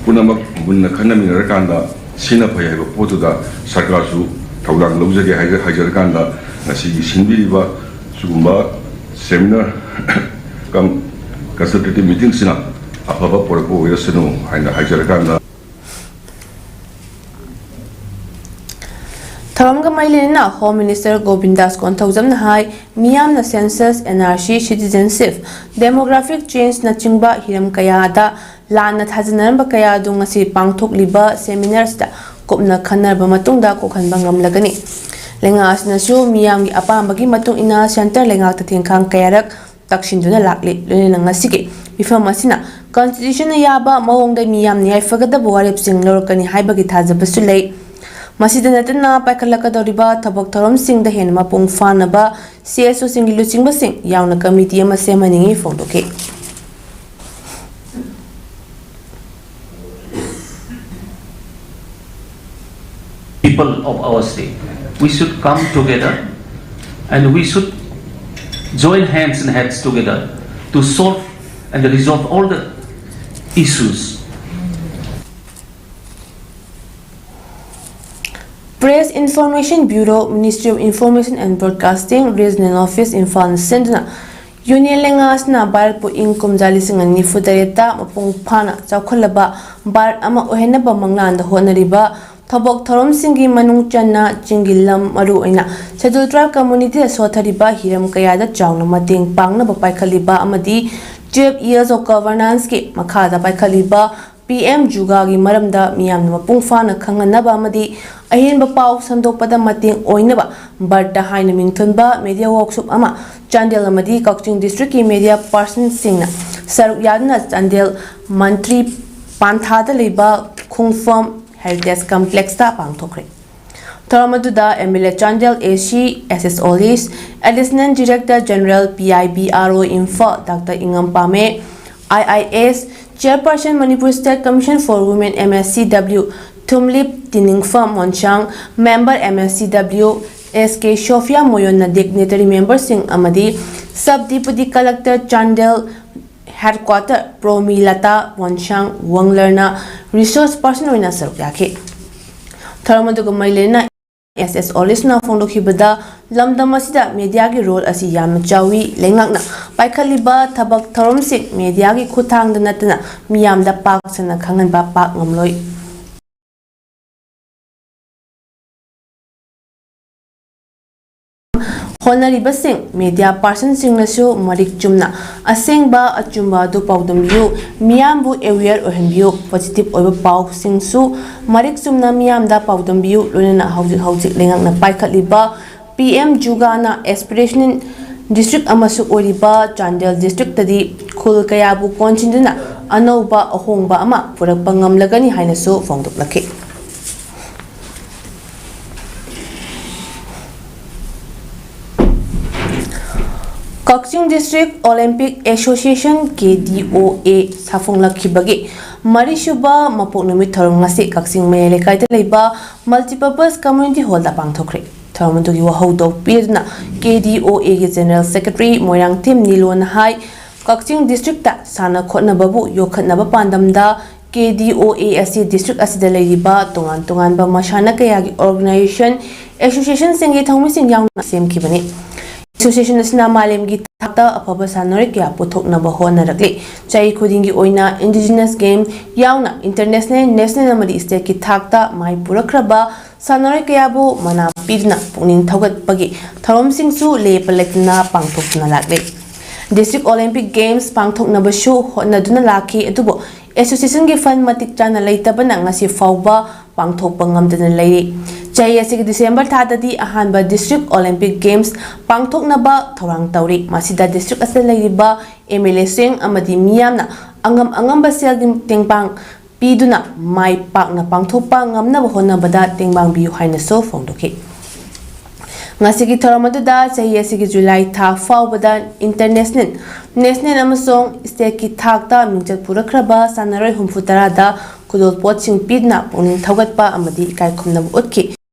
ꯄꯨꯝꯅꯃꯛ ꯃꯨꯟꯅ ꯈꯟꯅꯃꯤꯟꯅꯔꯀꯥꯟꯗ ꯁꯤꯅ ꯐꯩ ꯍꯥꯏꯕ ꯄꯣꯠꯇꯨꯗ ꯁꯔꯀꯥꯔꯁꯨ ꯊꯧꯗꯥꯡ ꯂꯧꯖꯒꯦ ꯍꯥꯏꯖ-, ꯍꯥꯏꯖꯔꯀꯥꯟꯗ, ꯉꯁꯤꯒꯤ ꯁꯤꯟꯕꯤꯔꯤꯕ ꯁꯤꯒꯨꯝꯕ seminar cum consultative meetingꯁꯤꯅ ꯑꯐꯕ ꯄꯨꯔꯛꯄ ꯑꯣꯏꯔꯁꯅꯨ ꯍꯥꯏꯅ ꯍꯥꯏꯖꯔꯀꯥꯟꯗ, ꯊꯧꯔꯝꯒ ꯃꯔꯤ ꯂꯩꯅꯅ Home Minister ꯒꯣꯕꯤꯟꯗꯥꯁ ꯀꯣꯟꯊꯧꯖꯝꯅ ꯍꯥꯏ, ꯃꯤꯌꯥꯝꯅ census, N R C, citizenship, demographic change ꯅꯆꯤꯡꯕ ꯍꯤꯔꯝ ꯀꯌꯥꯗ ꯂꯥꯟꯅ ꯊꯥꯖꯅꯔꯝꯕ ꯀꯌꯥ ꯑꯗꯨ ꯉꯁꯤ ꯄꯥꯡꯊꯣꯛꯂꯤꯕ seminar ꯁꯤꯗ ꯀꯨꯞꯅ ꯈꯟꯅꯔꯕ ꯃꯇꯨꯡꯗ ꯀꯣꯛꯍꯟꯕ ꯉꯝꯂꯒꯅꯤ꯫ ꯂꯩꯉꯥꯛ ꯑꯁꯤꯅꯁꯨ ꯃꯤꯌꯥꯝꯒꯤ ꯑꯄꯥꯝꯕꯒꯤ ꯃꯇꯨꯡ ꯏꯟꯅ centre ꯂꯩꯉꯥꯛꯇ ꯊꯦꯡꯈꯥꯡ ꯀꯌꯥꯔꯛ ꯇꯛꯁꯤꯟꯗꯨꯅ ꯂꯥꯛꯂꯤ꯫ ꯂꯣꯏꯅꯅ ꯉꯁꯤꯒꯤ ꯃꯤꯐꯝ ꯑꯁꯤꯅ constitution ꯅ ꯌꯥꯕ ꯃꯑꯣꯡꯗ ꯃꯤꯌꯥꯝꯅ ꯌꯥꯏꯐꯒꯗꯕ ꯋꯥꯔꯦꯞꯁꯤꯡ ꯂꯧꯔꯛꯀꯅꯤ ꯍꯥꯏꯕꯒꯤ ꯊꯥꯖꯕꯁꯨ ꯂꯩ꯫ ꯃꯁꯤꯗ ꯅꯠꯇꯅ ꯄꯥꯏꯈꯠꯂꯛꯀꯗꯧꯔꯤꯕ ꯊꯕꯛ ꯊꯧꯔꯝꯁꯤꯡꯗ ꯍꯦꯟꯅ ꯃꯄꯨꯡ ꯐꯥꯅꯕ C S O ꯁꯤꯡꯒꯤ ꯂꯨꯆꯤꯡꯕꯁꯤꯡ ꯌꯥꯎꯅ committee ꯑꯃ ꯁꯦꯝꯍꯟꯅꯤꯡꯏ ꯐꯣꯡꯗꯣꯛꯈꯤ꯫ People of our state. We should come together and we should join hands and heads together to solve and resolve all the issues. Press Information Bureau, Ministry of Information and Broadcasting, Regional Office, ꯏꯝꯐꯥꯜꯅ ꯁꯤꯟꯗꯨꯅ union ꯂꯩꯉꯥꯛ ꯑꯁꯤꯅ ꯚꯥꯔꯠꯄꯨ ꯏꯪ ꯀꯨꯝꯖꯥ ꯂꯤꯁꯤꯡ ꯑꯅꯤ ꯅꯤꯐꯨ ꯇꯔꯦꯠꯇ ꯃꯄꯨꯡ ꯐꯥꯅ ꯆꯥꯎꯈꯠꯂꯕ ꯚꯥꯔꯠ ꯑꯃ ꯑꯣꯏꯍꯟꯅꯕ ꯃꯪꯂꯥꯟꯗ ꯍꯣꯠꯅꯔꯤꯕ ꯊꯕꯛ ꯊꯧꯔꯝꯁꯤꯡꯒꯤ ꯃꯅꯨꯡ ꯆꯟꯅ ꯆꯤꯡꯒꯤ ꯂꯝ, ꯃꯔꯨꯑꯣꯏꯅ Scheduled Tribe community ꯗ ꯁꯣꯊꯔꯤꯕ ꯍꯤꯔꯝ ꯀꯌꯥꯗ ꯆꯥꯎꯅ ꯃꯇꯦꯡ ꯄꯥꯡꯅꯕ ꯄꯥꯏꯈꯠꯂꯤꯕ ꯑꯃꯗꯤ twelve years of governance ꯀꯤ ꯃꯈꯥꯗ ꯄꯥꯏꯈꯠꯂꯤꯕ P M JUGA ꯒꯤ ꯃꯔꯝꯗ ꯃꯤꯌꯥꯝꯅ ꯃꯄꯨꯡ ꯐꯥꯅ ꯈꯪꯍꯟꯅꯕ ꯑꯃꯗꯤ ꯑꯍꯦꯟꯕ ꯄꯥꯎ ꯁꯟꯗꯣꯛꯄꯗ ꯃꯇꯦꯡ ꯑꯣꯏꯅꯕ ꯕꯔꯇ ꯍꯥꯏꯅ ꯃꯤꯡꯊꯣꯟꯕ media workshop ꯑꯃ ꯆꯥꯟꯗꯦꯜ ꯑꯃꯗꯤ ꯀꯛꯆꯤꯡ district ꯀꯤ media person ꯁꯤꯡꯅ ꯁꯔꯨꯛ ꯌꯥꯗꯨꯅ ꯆꯥꯟꯗꯦꯜ ꯃꯟꯇ꯭ꯔꯤ ꯄꯥꯟꯊꯥꯗ ꯂꯩꯕ ꯈꯣꯡꯐꯝ Heritage Complex ꯇ ꯄꯥꯡꯊꯣꯛꯈ꯭ꯔꯦ꯫ ꯊꯧꯔꯝ ꯑꯗꯨꯗ M L A Chandel, A C, S S Olis, Additional Director General, P I B R O Imphal, doctor ꯏꯉꯝ Pame, I I S, Chairperson Manipur State Commission for Women, M S C W, ꯊꯨꯝꯂꯤꯞ ꯇꯤꯅꯤꯡꯐꯝ ꯃꯣꯟꯁꯥꯡ, Member, M S C W, S K Sophia ꯃꯣꯌꯣꯟꯅ dignitary memberꯁꯤꯡ ꯑꯃꯗꯤ Sub Deputy Collector Chandel Headquarter ꯄ꯭ꯔꯣꯃꯤꯂꯇꯥ ꯋꯣꯟꯁꯥꯡ ꯋꯪꯂꯔꯅ resource person ꯑꯣꯏꯅ ꯁꯔꯨꯛ ꯌꯥꯈꯤ꯫ ꯊꯧꯔꯝ ꯑꯗꯨꯒ ꯃꯔꯤ ꯂꯩꯅꯅ ꯑꯦꯁ ꯑꯦꯁ ꯑꯣꯂꯤꯁꯅ ꯐꯣꯡꯗꯣꯛꯈꯤꯕꯗ, ꯂꯝꯗꯝ ꯑꯁꯤꯗ mediaꯒꯤ role ꯑꯁꯤ ꯌꯥꯝꯅ ꯆꯥꯎꯏ, ꯂꯩꯉꯥꯛꯅ ꯄꯥꯏꯈꯠꯂꯤꯕ ꯊꯕꯛ ꯊꯧꯔꯝꯁꯤꯡ mediaꯒꯤ ꯈꯨꯠꯊꯥꯡꯗ ꯅꯠꯇꯅ ꯃꯤꯌꯥꯝꯗ ꯄꯥꯛ ꯁꯟꯅ ꯈꯪꯍꯟꯕ ꯄꯥꯛ ꯉꯝꯂꯣꯏ꯫ ꯍꯣꯠꯅꯔꯤꯕꯁꯤꯡ media personꯁꯤꯡꯅꯁꯨ ꯃꯔꯤꯛ ꯆꯨꯝꯅ ꯑꯁꯦꯡꯕ ꯑꯆꯨꯝꯕ ꯑꯗꯨ ꯄꯥꯎꯗꯝꯕꯤꯌꯨ, ꯃꯤꯌꯥꯝꯕꯨ aware ꯑꯣꯏꯍꯟꯕꯤꯌꯨ, positive ꯑꯣꯏꯕ ꯄꯥꯎꯁꯤꯡꯁꯨ ꯃꯔꯤꯛ ꯆꯨꯝꯅ ꯃꯤꯌꯥꯝꯗ ꯄꯥꯎꯗꯝꯕꯤꯌꯨ, ꯂꯣꯏꯅꯅ ꯍꯧꯖꯤꯛ ꯍꯧꯖꯤꯛ ꯂꯩꯉꯥꯛꯅ ꯄꯥꯏꯈꯠꯂꯤꯕ ꯄꯤ ꯑꯦꯝ ꯖꯨꯒꯥꯅ aspirational district ꯑꯃꯁꯨ ꯑꯣꯏꯔꯤꯕ ꯆꯥꯟꯗꯦꯜ districtꯇꯗꯤ ꯈꯨꯜ ꯀꯌꯥꯕꯨ ꯀꯣꯟꯁꯤꯟꯗꯨꯅ ꯑꯅꯧꯕ ꯑꯍꯣꯡꯕ ꯑꯃ ꯄꯨꯔꯛꯄ ꯉꯝꯂꯒꯅꯤ ꯍꯥꯏꯅꯁꯨ ꯐꯣꯡꯗꯣꯛꯂꯛꯈꯤ꯫ ꯀꯛꯆꯤꯡ District Olympic Association, ꯀꯦ ꯗꯤ ꯑꯣ ꯑꯦ, ꯁꯥꯐꯣꯡꯂꯛꯈꯤꯕꯒꯤ ꯃꯔꯤꯁꯨꯕ ꯃꯄꯣꯛ ꯅꯨꯃꯤꯠ ꯊꯧꯔꯝ ꯉꯁꯤ ꯀꯛꯆꯤꯡ ꯃꯌꯥꯏ ꯂꯩꯀꯥꯏꯗ ꯂꯩꯕ Multipurpose Community Hallꯗ ꯄꯥꯡꯊꯣꯛꯈ꯭ꯔꯦ꯫ ꯊꯧꯔꯝ ꯑꯗꯨꯒꯤ ꯋꯥꯍꯧꯗꯣꯛ ꯄꯤꯗꯨꯅ ꯀꯦ ꯗꯤ ꯑꯣ ꯑꯦꯒꯤ General Secretary ꯃꯣꯏꯔꯥꯡꯊꯦꯝ ꯅꯤꯂꯣꯅ ꯍꯥꯏ, ꯀꯛꯆꯤꯡ districtꯇ ꯁꯥꯟꯅ ꯈꯣꯠꯅꯕꯕꯨ ꯌꯣꯛꯈꯠꯅꯕ ꯄꯥꯟꯗꯝꯗ ꯀꯦ ꯗꯤ ꯑꯣ ꯑꯦ ꯑꯁꯤ district ꯑꯁꯤꯗ ꯂꯩꯔꯤꯕ ꯇꯣꯉꯥꯟ ꯇꯣꯉꯥꯟꯕ ꯃꯁꯥꯟꯅ ꯀꯌꯥꯒꯤ organization, associationꯁꯤꯡꯒꯤ ꯊꯧꯃꯤꯁꯤꯡ ꯌꯥꯎꯅ ꯁꯦꯝꯈꯤꯕꯅꯤ꯫ Association ꯑꯁꯤꯅ ꯃꯥꯂꯦꯝꯒꯤ ꯊꯥꯛꯇ ꯑꯐꯕ ꯁꯥꯟꯅꯔꯣꯏ ꯀꯌꯥ ꯄꯨꯊꯣꯛꯅꯕ ꯍꯣꯠꯅꯔꯛꯂꯤ꯫ ꯆꯍꯤ ꯈꯨꯗꯤꯡꯒꯤ ꯑꯣꯏꯅ indigenous game ꯌꯥꯎꯅ international, national ꯑꯃꯗꯤ stateꯀꯤ ꯊꯥꯛꯇ ꯃꯥꯏ ꯄꯨꯔꯛꯈ꯭ꯔꯕ ꯁꯥꯟꯅꯔꯣꯏ ꯀꯌꯥꯕꯨ ꯃꯅꯥ ꯄꯤꯗꯨꯅ ꯄꯨꯛꯅꯤꯡ ꯊꯧꯒꯠꯄꯒꯤ ꯊꯧꯔꯝꯁꯤꯡꯁꯨ ꯂꯦꯞꯄ ꯂꯩꯇꯅ ꯄꯥꯡꯊꯣꯛꯇꯨꯅ ꯂꯥꯛꯂꯤ꯫ District Olympic Games ꯄꯥꯡꯊꯣꯛꯅꯕꯁꯨ ꯍꯣꯠꯅꯗꯨꯅ ꯂꯥꯛꯈꯤ, ꯑꯗꯨꯕꯨ associationꯒꯤ fund ꯃꯇꯤꯛ ꯆꯥꯅ ꯂꯩꯇꯕꯅ ꯉꯁꯤ ꯐꯥꯎꯕ ꯄꯥꯡꯊꯣꯛꯄ ꯉꯝꯗꯅ ꯂꯩꯔꯤ꯫ ꯆꯍꯤ ꯑꯁꯤꯒꯤ December ꯊꯥꯗꯗꯤ ꯑꯍꯥꯟꯕ District Olympic Games ꯄꯥꯡꯊꯣꯛꯅꯕ ꯊꯧꯔꯥꯡ ꯇꯧꯔꯤ꯫ ꯃꯁꯤꯗ district ꯑꯁꯤꯗ ꯂꯩꯔꯤꯕ ꯑꯦꯝ ꯑꯦꯜ ꯑꯦꯁꯤꯡ ꯑꯃꯗꯤ ꯃꯤꯌꯥꯝꯅ ꯑꯉꯝ ꯑꯉꯝꯕ ꯁꯦꯜꯒꯤ ꯇꯦꯡꯄꯥꯡ ꯄꯤꯗꯨꯅ ꯃꯥꯏ ꯄꯥꯛꯅ ꯄꯥꯡꯊꯣꯛꯄ ꯉꯝꯅꯕ ꯍꯣꯠꯅꯕꯗ ꯇꯦꯡꯕꯥꯡꯕꯤꯌꯨ ꯍꯥꯏꯅꯁꯨ ꯐꯣꯡꯗꯣꯛꯈꯤ꯫ ꯉꯁꯤꯒꯤ ꯊꯧꯔꯝ ꯑꯗꯨꯗ ꯆꯍꯤ ꯑꯁꯤꯒꯤ July ꯊꯥ ꯐꯥꯎꯕꯗ international, national ꯑꯃꯁꯨꯡ stateꯀꯤ ꯊꯥꯛꯇ ꯃꯤꯡꯆꯠ ꯄꯨꯔꯛꯈ꯭ꯔꯕ ꯁꯥꯟꯅꯔꯣꯏ ꯍꯨꯝꯐꯨ ꯇꯔꯥꯗ ꯈꯨꯗꯣꯜꯄꯣꯠꯁꯤꯡ ꯄꯤꯗꯨꯅ ꯄꯨꯛꯅꯤꯡ ꯊꯧꯒꯠꯄ ꯑꯃꯗꯤ ꯏꯀꯥꯏ ꯈꯨꯝꯅꯕ ꯎꯠꯈꯤ꯫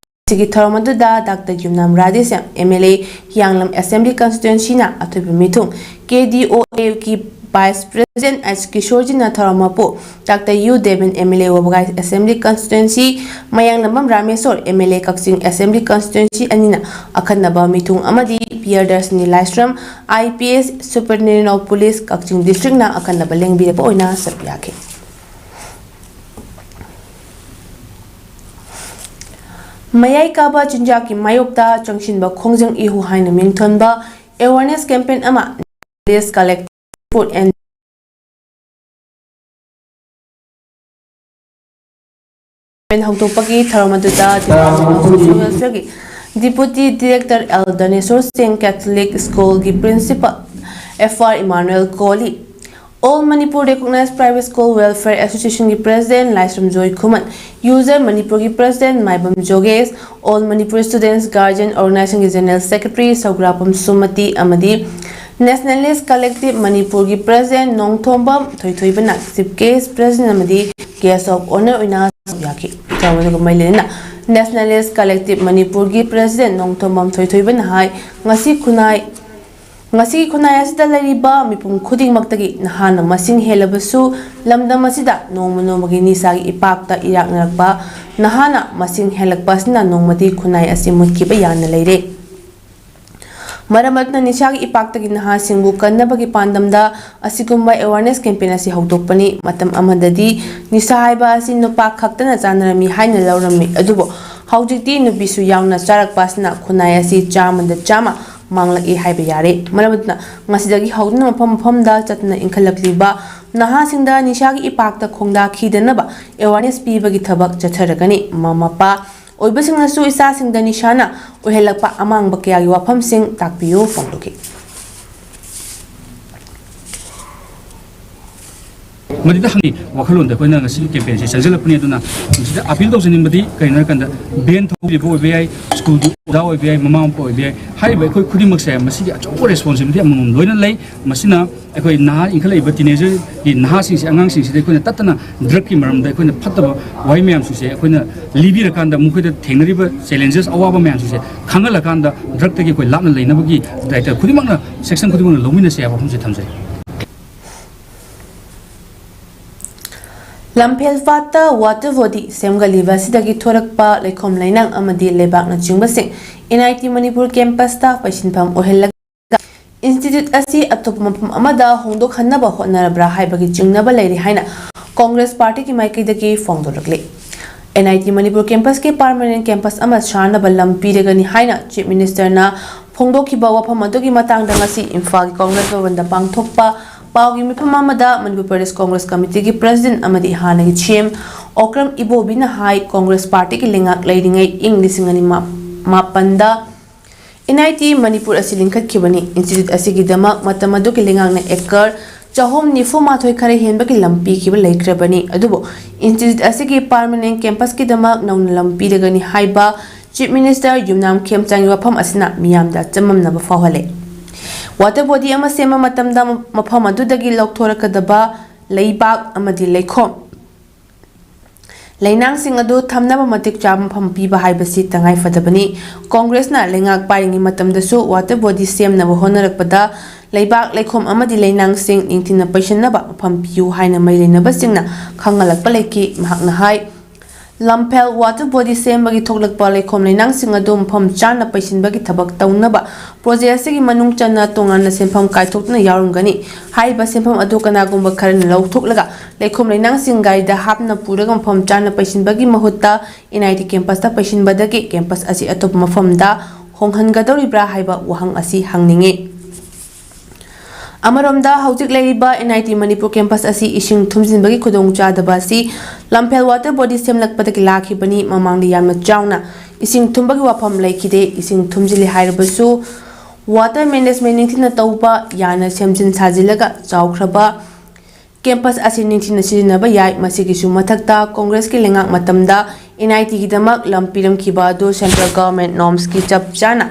ꯁꯤꯒꯤ ꯊꯧꯔꯝ ꯑꯗꯨꯗ doctor Yumnam Radheshyam, M L A, Hiyanglam assembly ꯀꯟꯁꯇꯤꯇ꯭ꯋꯦꯟꯁꯤꯅ ꯑꯊꯣꯏꯕ ꯃꯤꯊꯨꯡ, ꯀꯦ ꯗꯤ ꯑꯣ ꯑꯦꯒꯤ ꯚꯥꯏꯁ ꯄ꯭ꯔꯦꯁꯤꯗꯦꯟꯠ ꯑꯩꯆ ꯀꯤꯁꯣꯔꯖꯤꯠꯅ ꯊꯧꯔꯝ ꯃꯄꯨ, doctor Y Deben, M L A, Wabgai assembly constituency, Mayanglambam Rameshor, M L A, Kakching assembly constituency ꯑꯅꯤꯅ ꯑꯈꯟꯅꯕ ꯃꯤꯊꯨꯡ ꯑꯃꯗꯤ Priyadarshini Laishram, I P S, superintendent of police, Kakching ꯗꯤꯁꯇ꯭ꯔꯤꯛꯅ ꯑꯈꯟꯅꯕ ꯂꯦꯡꯕꯤꯔꯛꯄ ꯑꯣꯏꯅ ꯁꯔꯨꯛ ꯌꯥꯈꯤ꯫ ꯃꯌꯥꯏ ꯀꯥꯕ ꯆꯤꯟꯖꯥꯛꯀꯤ ꯃꯥꯌꯣꯛꯇ ꯆꯪꯁꯤꯟꯕ ꯈꯣꯡꯖꯪ ꯏꯍꯨ ꯍꯥꯏꯅ ꯃꯤꯡꯊꯣꯟꯕ awareness campaign ꯑꯃ Village Collective Food and ꯍꯧꯗꯣꯛꯄꯒꯤ ꯊꯧꯔꯝ ꯑꯗꯨꯗ Department of Social Welfareꯒꯤ Deputy Director ꯑꯦꯜ ꯙꯅꯦꯁꯣꯔ ꯁꯤꯡ, Catholic Schoolꯒꯤ Principal F R Emmanuel Koli, All Manipur Recognized Private School Welfare Associationꯒꯤ President ꯂꯥꯏꯁ꯭ꯔꯝꯖꯣꯏ ꯈꯨꯃꯟ, ꯌꯨꯖꯔ ꯃꯅꯤꯄꯨꯔꯒꯤ President ꯃꯥꯏꯕꯝ ꯖꯣꯒꯦꯁ, All Manipur Students Guardian Organizationꯒꯤ General Secretary ꯁꯧꯒ꯭ꯔꯥꯄꯝ ꯁꯨꯃꯇꯤ ꯑꯃꯗꯤ Nationalist Collective ꯃꯅꯤꯄꯨꯔꯒꯤ President Nongthombam ꯊꯣꯏꯊꯣꯏꯕꯅ Chief Guest, President ꯑꯃꯗꯤ Guest of Honour ꯑꯣꯏꯅ ꯁꯔꯨꯛ ꯌꯥꯈꯤ꯫ ꯊꯧꯔꯝ ꯑꯗꯨꯒ ꯃꯔꯤ ꯂꯩꯅꯅ Nationalist Collective ꯃꯅꯤꯄꯨꯔꯒꯤ President ꯅꯣꯡꯊꯣꯝꯕꯝ ꯊꯣꯏꯊꯣꯏꯕꯅ ꯍꯥꯏ, ꯉꯁꯤ ꯈꯨꯟꯅꯥꯏ ꯉꯁꯤꯒꯤ ꯈꯨꯟꯅꯥꯏ ꯑꯁꯤꯗ ꯂꯩꯔꯤꯕ ꯃꯤꯄꯨꯝ ꯈꯨꯗꯤꯡꯃꯛꯇꯒꯤ ꯅꯍꯥꯅ ꯃꯁꯤꯡ ꯍꯦꯜꯂꯕꯁꯨ, ꯂꯝꯗꯝ ꯑꯁꯤꯗ ꯅꯣꯡꯃ ꯅꯣꯡꯃꯒꯤ ꯅꯤꯁꯥꯒꯤ ꯏꯄꯥꯛꯇ ꯏꯔꯥꯛꯅꯔꯛꯄ ꯅꯍꯥꯅ ꯃꯁꯤꯡ ꯍꯦꯜꯂꯛꯄ ꯑꯁꯤꯅ ꯅꯣꯡꯃꯗꯤ ꯈꯨꯟꯅꯥꯏ ꯑꯁꯤ ꯃꯨꯠꯈꯤꯕ ꯌꯥꯅ ꯂꯩꯔꯦ꯫ ꯃꯔꯝ ꯑꯗꯨꯅ ꯅꯤꯁꯥꯒꯤ ꯏꯄꯥꯛꯇꯒꯤ ꯅꯍꯥꯁꯤꯡꯕꯨ ꯀꯟꯅꯕꯒꯤ ꯄꯥꯟꯗꯝꯗ ꯑꯁꯤꯒꯨꯝꯕ awareness campaign ꯑꯁꯤ ꯍꯧꯗꯣꯛꯄꯅꯤ꯫ ꯃꯇꯝ ꯑꯃꯗꯗꯤ ꯅꯤꯁꯥ ꯍꯥꯏꯕ ꯑꯁꯤ ꯅꯨꯄꯥ ꯈꯛꯇꯅ ꯆꯥꯅꯔꯝꯃꯤ ꯍꯥꯏꯅ ꯂꯧꯔꯝꯃꯤ, ꯑꯗꯨꯕꯨ ꯍꯧꯖꯤꯛꯇꯤ ꯅꯨꯄꯤꯁꯨ ꯌꯥꯎꯅ ꯆꯥꯔꯛꯄ ꯑꯁꯤꯅ ꯈꯨꯟꯅꯥꯏ ꯑꯁꯤ ꯆꯥꯝꯃꯗ ꯆꯥꯝꯃ ꯃꯥꯡꯂꯛꯏ ꯍꯥꯏꯕ ꯌꯥꯔꯦ꯫ ꯃꯔꯝ ꯑꯗꯨꯅ ꯃꯁꯤꯗꯒꯤ ꯍꯧꯗꯨꯅ ꯃꯐꯝ ꯃꯐꯝꯗ ꯆꯠꯇꯨꯅ ꯏꯟꯈꯠꯂꯛꯂꯤꯕ ꯅꯍꯥꯁꯤꯡꯗ ꯅꯤꯁꯥꯒꯤ ꯏꯄꯥꯛꯇ ꯈꯣꯡꯗꯥꯈꯤꯗꯅꯕ awareness ꯄꯤꯕꯒꯤ ꯊꯕꯛ ꯆꯠꯊꯔꯒꯅꯤ꯫ ꯃꯃꯥ ꯃꯄꯥ ꯑꯣꯏꯕꯁꯤꯡꯅꯁꯨ ꯏꯆꯥꯁꯤꯡꯗ ꯅꯤꯁꯥꯅ ꯑꯣꯏꯍꯜꯂꯛꯄ ꯑꯃꯥꯡꯕ ꯀꯌꯥꯒꯤ ꯋꯥꯐꯝꯁꯤꯡ ꯇꯥꯛꯄꯤꯌꯨ ꯐꯣꯡꯗꯣꯛꯈꯤ꯫ ꯃꯗꯨꯗ ꯍꯪꯉꯤ ꯋꯥꯈꯜꯂꯣꯟꯗ ꯑꯩꯈꯣꯏꯅ ꯉꯁꯤꯒꯤ ꯀꯦꯝꯄꯦꯟꯁꯤ ꯆꯪꯁꯤꯜꯂꯛꯄꯅꯤ꯫ ꯑꯗꯨꯅ ꯃꯁꯤꯗ ꯑꯄꯤꯜ ꯇꯧꯖꯅꯤꯡꯕꯗꯤ ꯀꯩꯅꯣ ꯍꯥꯏꯔꯀꯥꯟꯗ, ꯚꯦꯟ ꯊꯧꯕꯤꯕ ꯑꯣꯏꯕ ꯌꯥꯏ, ꯁ꯭ꯀꯨꯜꯒꯤ ꯑꯣꯖꯥ ꯑꯣꯏꯕ ꯌꯥꯏ, ꯃꯃꯥ ꯃꯄꯥ ꯑꯣꯏꯕ ꯌꯥꯏ, ꯍꯥꯏꯔꯤꯕ ꯑꯩꯈꯣꯏ ꯈꯨꯗꯤꯡꯃꯛꯁꯦ ꯃꯁꯤꯒꯤ ꯑꯆꯧꯕ ꯔꯦꯁꯄꯣꯟꯁꯤꯕꯤꯂꯤꯇꯤ ꯑꯃꯃꯝ ꯂꯣꯏꯅ ꯂꯩ꯫ ꯃꯁꯤꯅ ꯑꯩꯈꯣꯏ ꯅꯍꯥ ꯏꯟꯈꯠꯂꯛꯏꯕ ꯇꯤꯅꯦꯖꯔꯒꯤ ꯅꯍꯥꯁꯤꯡꯁꯦ, ꯑꯉꯥꯡꯁꯤꯡꯁꯤꯗ ꯑꯩꯈꯣꯏꯅ ꯇꯠꯇꯅ ꯗ꯭ꯔꯒꯀꯤ ꯃꯔꯝꯗ ꯑꯩꯈꯣꯏꯅ ꯐꯠꯇꯕ ꯋꯥꯍꯩ ꯃꯌꯥꯝꯁꯤꯡꯁꯦ ꯑꯩꯈꯣꯏꯅ ꯂꯤꯕꯤꯔꯀꯥꯟꯗ, ꯃꯈꯣꯏꯗ ꯊꯦꯡꯅꯔꯤꯕ ꯆꯦꯂꯦꯟꯖꯦꯁ, ꯑꯋꯥꯕ ꯃꯌꯥꯝꯁꯤꯡꯁꯦ ꯈꯪꯍꯜꯂꯀꯥꯟꯗ ꯗ꯭ꯔꯒꯇꯒꯤ ꯑꯩꯈꯣꯏ ꯂꯥꯞꯅ ꯂꯩꯅꯕꯒꯤ ꯗꯥꯏꯇ ꯈꯨꯗꯤꯡꯃꯛꯅ, ꯁꯦꯛꯁꯟ ꯈꯨꯗꯤꯡꯃꯛꯅ ꯂꯧꯃꯤꯟꯅꯁꯦ ꯍꯥꯏꯕ ꯋꯥꯐꯝꯁꯦ ꯊꯝꯖꯩ꯫ ꯂꯝꯐꯦꯜ ꯄꯥꯠꯇ ꯋꯥꯇꯔ ꯕꯣꯗꯤ ꯁꯦꯝꯒꯠꯂꯤꯕ ꯑꯁꯤꯗꯒꯤ ꯊꯣꯔꯛꯄ ꯂꯩꯈꯣꯝ ꯂꯩꯅꯥꯡ ꯑꯃꯗꯤ ꯂꯩꯕꯥꯛꯅꯆꯤꯡꯕꯁꯤꯡ ꯑꯦꯟ ꯑꯥꯏ ꯇꯤ ꯃꯅꯤꯄꯨꯔ ꯀꯦꯝꯄꯁꯇ ꯄꯩꯁꯤꯟꯐꯝ ꯑꯣꯏꯍꯜꯂꯒ ꯏꯟꯁꯇꯤꯇ꯭ꯌꯨꯠ ꯑꯁꯤ ꯑꯇꯣꯞꯄ ꯃꯐꯝ ꯑꯃꯗ ꯍꯣꯡꯗꯣꯛꯍꯟꯅꯕ ꯍꯣꯠꯅꯔꯕ꯭ꯔꯥ ꯍꯥꯏꯕꯒꯤ ꯆꯤꯡꯅꯕ ꯂꯩꯔꯤ ꯍꯥꯏꯅ ꯀꯣꯡꯒ꯭ꯔꯦꯁ ꯄꯥꯔꯇꯤꯒꯤ ꯃꯥꯏꯀꯩꯗꯒꯤ ꯐꯣꯡꯗꯣꯔꯛꯂꯤ꯫ ꯑꯦꯟ ꯑꯥꯏ ꯇꯤ ꯃꯅꯤꯄꯨꯔ ꯀꯦꯝꯄꯁꯀꯤ ꯄꯥꯔꯃꯅꯦꯟ ꯀꯦꯝꯄꯁ ꯑꯃ ꯁꯥꯅꯕ ꯂꯝ ꯄꯤꯔꯒꯅꯤ ꯍꯥꯏꯅ ꯆꯤꯐ ꯃꯤꯅꯤꯁꯇꯔꯅ ꯐꯣꯡꯗꯣꯛꯈꯤꯕ ꯋꯥꯐꯝ ꯑꯗꯨꯒꯤ ꯃꯇꯥꯡꯗ ꯉꯁꯤ ꯏꯝꯐꯥꯜꯒꯤ ꯀꯣꯡꯒ꯭ꯔꯦꯁ ꯚꯕꯟꯗ ꯄꯥꯡꯊꯣꯛꯄ ꯄꯥꯎꯒꯤ ꯃꯤꯐꯝ ꯑꯃꯗ ꯃꯅꯤꯄꯨꯔ ꯄ꯭ꯔꯗꯦꯁ ꯀꯣꯡꯒ꯭ꯔꯦꯁ ꯀꯃꯤꯇꯤꯒꯤ ꯄ꯭ꯔꯁꯤꯗꯦꯟ ꯑꯃꯗꯤ ꯍꯥꯟꯅꯒꯤ ꯁꯤ ꯑꯦꯝ ꯑꯣꯀ꯭ꯔꯝ ꯏꯕꯣꯕꯤꯅ ꯍꯥꯏ, ꯀꯣꯡꯒ꯭ꯔꯦꯁ ꯄꯥꯔꯇꯤꯒꯤ ꯂꯩꯉꯥꯛ ꯂꯩꯔꯤꯉꯩ ꯏꯪ ꯂꯤꯁꯤꯡ ꯑꯅꯤ ꯃꯥꯄꯟꯗ ꯑꯦꯟ ꯑꯥꯏ ꯇꯤ ꯃꯅꯤꯄꯨꯔ ꯑꯁꯤ ꯂꯤꯡꯈꯠꯈꯤꯕꯅꯤ꯫ ꯏꯟꯁꯇꯤꯇ꯭ꯌꯨꯠ ꯑꯁꯤꯒꯤꯗꯃꯛ ꯃꯇꯝ ꯑꯗꯨꯒꯤ ꯂꯩꯉꯥꯛꯅ ꯑꯦꯀꯔ ꯆꯍꯨꯝ ꯅꯤꯐꯨ ꯃꯥꯊꯣꯏ ꯈꯔ ꯍꯦꯟꯕꯒꯤ ꯂꯝ ꯄꯤꯈꯤꯕ ꯂꯩꯈ꯭ꯔꯕꯅꯤ꯫ ꯑꯗꯨꯕꯨ ꯏꯟꯁꯇꯤꯇ꯭ꯌꯨꯠ ꯑꯁꯤꯒꯤ ꯄꯥꯔꯃꯅꯦꯟ ꯀꯦꯝꯄꯁꯀꯤꯗꯃꯛ ꯅꯧꯅ ꯂꯝ ꯄꯤꯔꯒꯅꯤ ꯍꯥꯏꯕ ꯆꯤꯐ ꯃꯤꯅꯤꯁꯇꯔ ꯌꯨꯝꯅꯥꯝ ꯈꯦꯝꯆꯥꯡꯒꯤ ꯋꯥꯐꯝ ꯑꯁꯤꯅ ꯃꯤꯌꯥꯝꯗ ꯆꯃꯝꯅꯕ ꯐꯥꯎꯍꯜꯂꯦ꯫ ꯋꯥꯇꯔ ꯕꯣꯗꯤ ꯑꯃ ꯁꯦꯝꯕ ꯃꯇꯝꯗ ꯃꯐꯝ ꯑꯗꯨꯗꯒꯤ ꯂꯧꯊꯣꯔꯛꯀꯗꯕ ꯂꯩꯕꯥꯛ ꯑꯃꯗꯤ ꯂꯩꯈꯣꯝ ꯂꯩꯅꯥꯡꯁꯤꯡ ꯑꯗꯨ ꯊꯝꯅꯕ ꯃꯇꯤꯛ ꯆꯥꯕ ꯃꯐꯝ ꯄꯤꯕ ꯍꯥꯏꯕꯁꯤ ꯇꯉꯥꯏ ꯐꯗꯕꯅꯤ꯫ ꯀꯣꯡꯒ꯭ꯔꯦꯁꯅ ꯂꯩꯉꯥꯛ ꯄꯥꯏꯔꯤꯉꯩ ꯃꯇꯝꯗꯁꯨ ꯋꯥꯇꯔ ꯕꯣꯗꯤ ꯁꯦꯝꯅꯕ ꯍꯣꯠꯅꯔꯛꯄꯗ ꯂꯩꯕꯥꯛ, ꯂꯩꯈꯣꯝ ꯑꯃꯗꯤ ꯂꯩꯅꯥꯡꯁꯤꯡ ꯅꯤꯡꯊꯤꯅ ꯄꯩꯁꯤꯟꯅꯕ ꯃꯐꯝ ꯄꯤꯌꯨ ꯍꯥꯏꯅ ꯃꯔꯤ ꯂꯩꯅꯕꯁꯤꯡꯅ ꯈꯪꯍꯜꯂꯛꯄ ꯂꯩꯈꯤ꯫ ꯃꯍꯥꯛꯅ ꯍꯥꯏ, ꯂꯝꯐꯦꯜ ꯋꯥꯇꯔ ꯕꯣꯗꯤ ꯁꯦꯝꯕꯒꯤ ꯊꯣꯛꯂꯛꯄ ꯂꯩꯈꯣꯝ ꯂꯩꯅꯥꯡꯁꯤꯡ ꯑꯗꯨ ꯃꯐꯝ ꯆꯥꯅ ꯄꯩꯁꯤꯟꯕꯒꯤ ꯊꯕꯛ ꯇꯧꯅꯕ ꯄ꯭ꯔꯣꯖꯦꯛ ꯑꯁꯤꯒꯤ ꯃꯅꯨꯡ ꯆꯟꯅ ꯇꯣꯉꯥꯟꯅ ꯁꯦꯟꯐꯝ ꯀꯥꯏꯊꯣꯛꯇꯨꯅ ꯌꯥꯎꯔꯝꯒꯅꯤ꯫ ꯍꯥꯏꯔꯤꯕ ꯁꯦꯟꯐꯝ ꯑꯗꯨ ꯀꯅꯥꯒꯨꯝꯕ ꯈꯔꯅ ꯂꯧꯊꯣꯛꯂꯒ ꯂꯩꯈꯣꯝ ꯂꯩꯅꯥꯡꯁꯤꯡ ꯒꯥꯔꯤꯗ ꯍꯥꯞꯅ ꯄꯨꯔꯒ ꯃꯐꯝ ꯆꯥꯅ ꯄꯩꯁꯤꯟꯕꯒꯤ ꯃꯍꯨꯠꯇ ꯑꯦꯟ ꯑꯥꯏ ꯇꯤ ꯀꯦꯝꯄꯁꯇ ꯄꯩꯁꯤꯟꯕꯗꯒꯤ ꯀꯦꯝꯄꯁ ꯑꯁꯤ ꯑꯇꯣꯞꯄ ꯃꯐꯝꯗ ꯍꯣꯡꯍꯟꯒꯗꯧꯔꯤꯕ꯭ꯔꯥ ꯍꯥꯏꯕ ꯋꯥꯍꯪ ꯑꯁꯤ ꯍꯪꯅꯤꯡꯏ꯫ ꯑꯃꯔꯣꯝꯗ, ꯍꯧꯖꯤꯛ ꯂꯩꯔꯤꯕ N I T Manipur campus ꯑꯁꯤ ꯏꯁꯤꯡ ꯊꯨꯝꯖꯤꯟꯕꯒꯤ ꯈꯨꯗꯣꯡꯆꯥꯗꯕ ꯑꯁꯤ ꯂꯝꯐꯦꯜ ꯋꯥꯇꯔ ꯕꯣꯗꯤ ꯁꯦꯝꯂꯛꯄꯗꯒꯤ ꯂꯥꯛꯈꯤꯕꯅꯤ꯫ ꯃꯃꯥꯡꯗ ꯌꯥꯝꯅ ꯆꯥꯎꯅ ꯏꯁꯤꯡ ꯊꯨꯝꯕꯒꯤ ꯋꯥꯐꯝ ꯂꯩꯈꯤꯗꯦ꯫ ꯏꯁꯤꯡ ꯊꯨꯝꯖꯤꯜꯂꯤ ꯍꯥꯏꯔꯕꯁꯨ ꯋꯥꯇꯔ ꯃꯦꯅꯦꯖꯃꯦꯟ ꯅꯤꯡꯊꯤꯅ ꯇꯧꯕ, ꯌꯥꯅ ꯁꯦꯝꯖꯤꯟ ꯁꯥꯖꯤꯜꯂꯒ ꯆꯥꯎꯈ꯭ꯔꯕ Campus ꯑꯁꯤ ꯅꯤꯡꯊꯤꯅ ꯁꯤꯖꯤꯟꯅꯕ ꯌꯥꯏ꯫ ꯃꯁꯤꯒꯤꯁꯨ ꯃꯊꯛꯇ, ꯀꯣꯡꯒ꯭ꯔꯦꯁꯀꯤ ꯂꯩꯉꯥꯛ ꯃꯇꯝꯗ N I T ꯒꯤꯗꯃꯛ ꯂꯝ ꯄꯤꯔꯝꯈꯤꯕ ꯑꯗꯨ central government norms ꯀꯤ ꯆꯞ ꯆꯥꯅ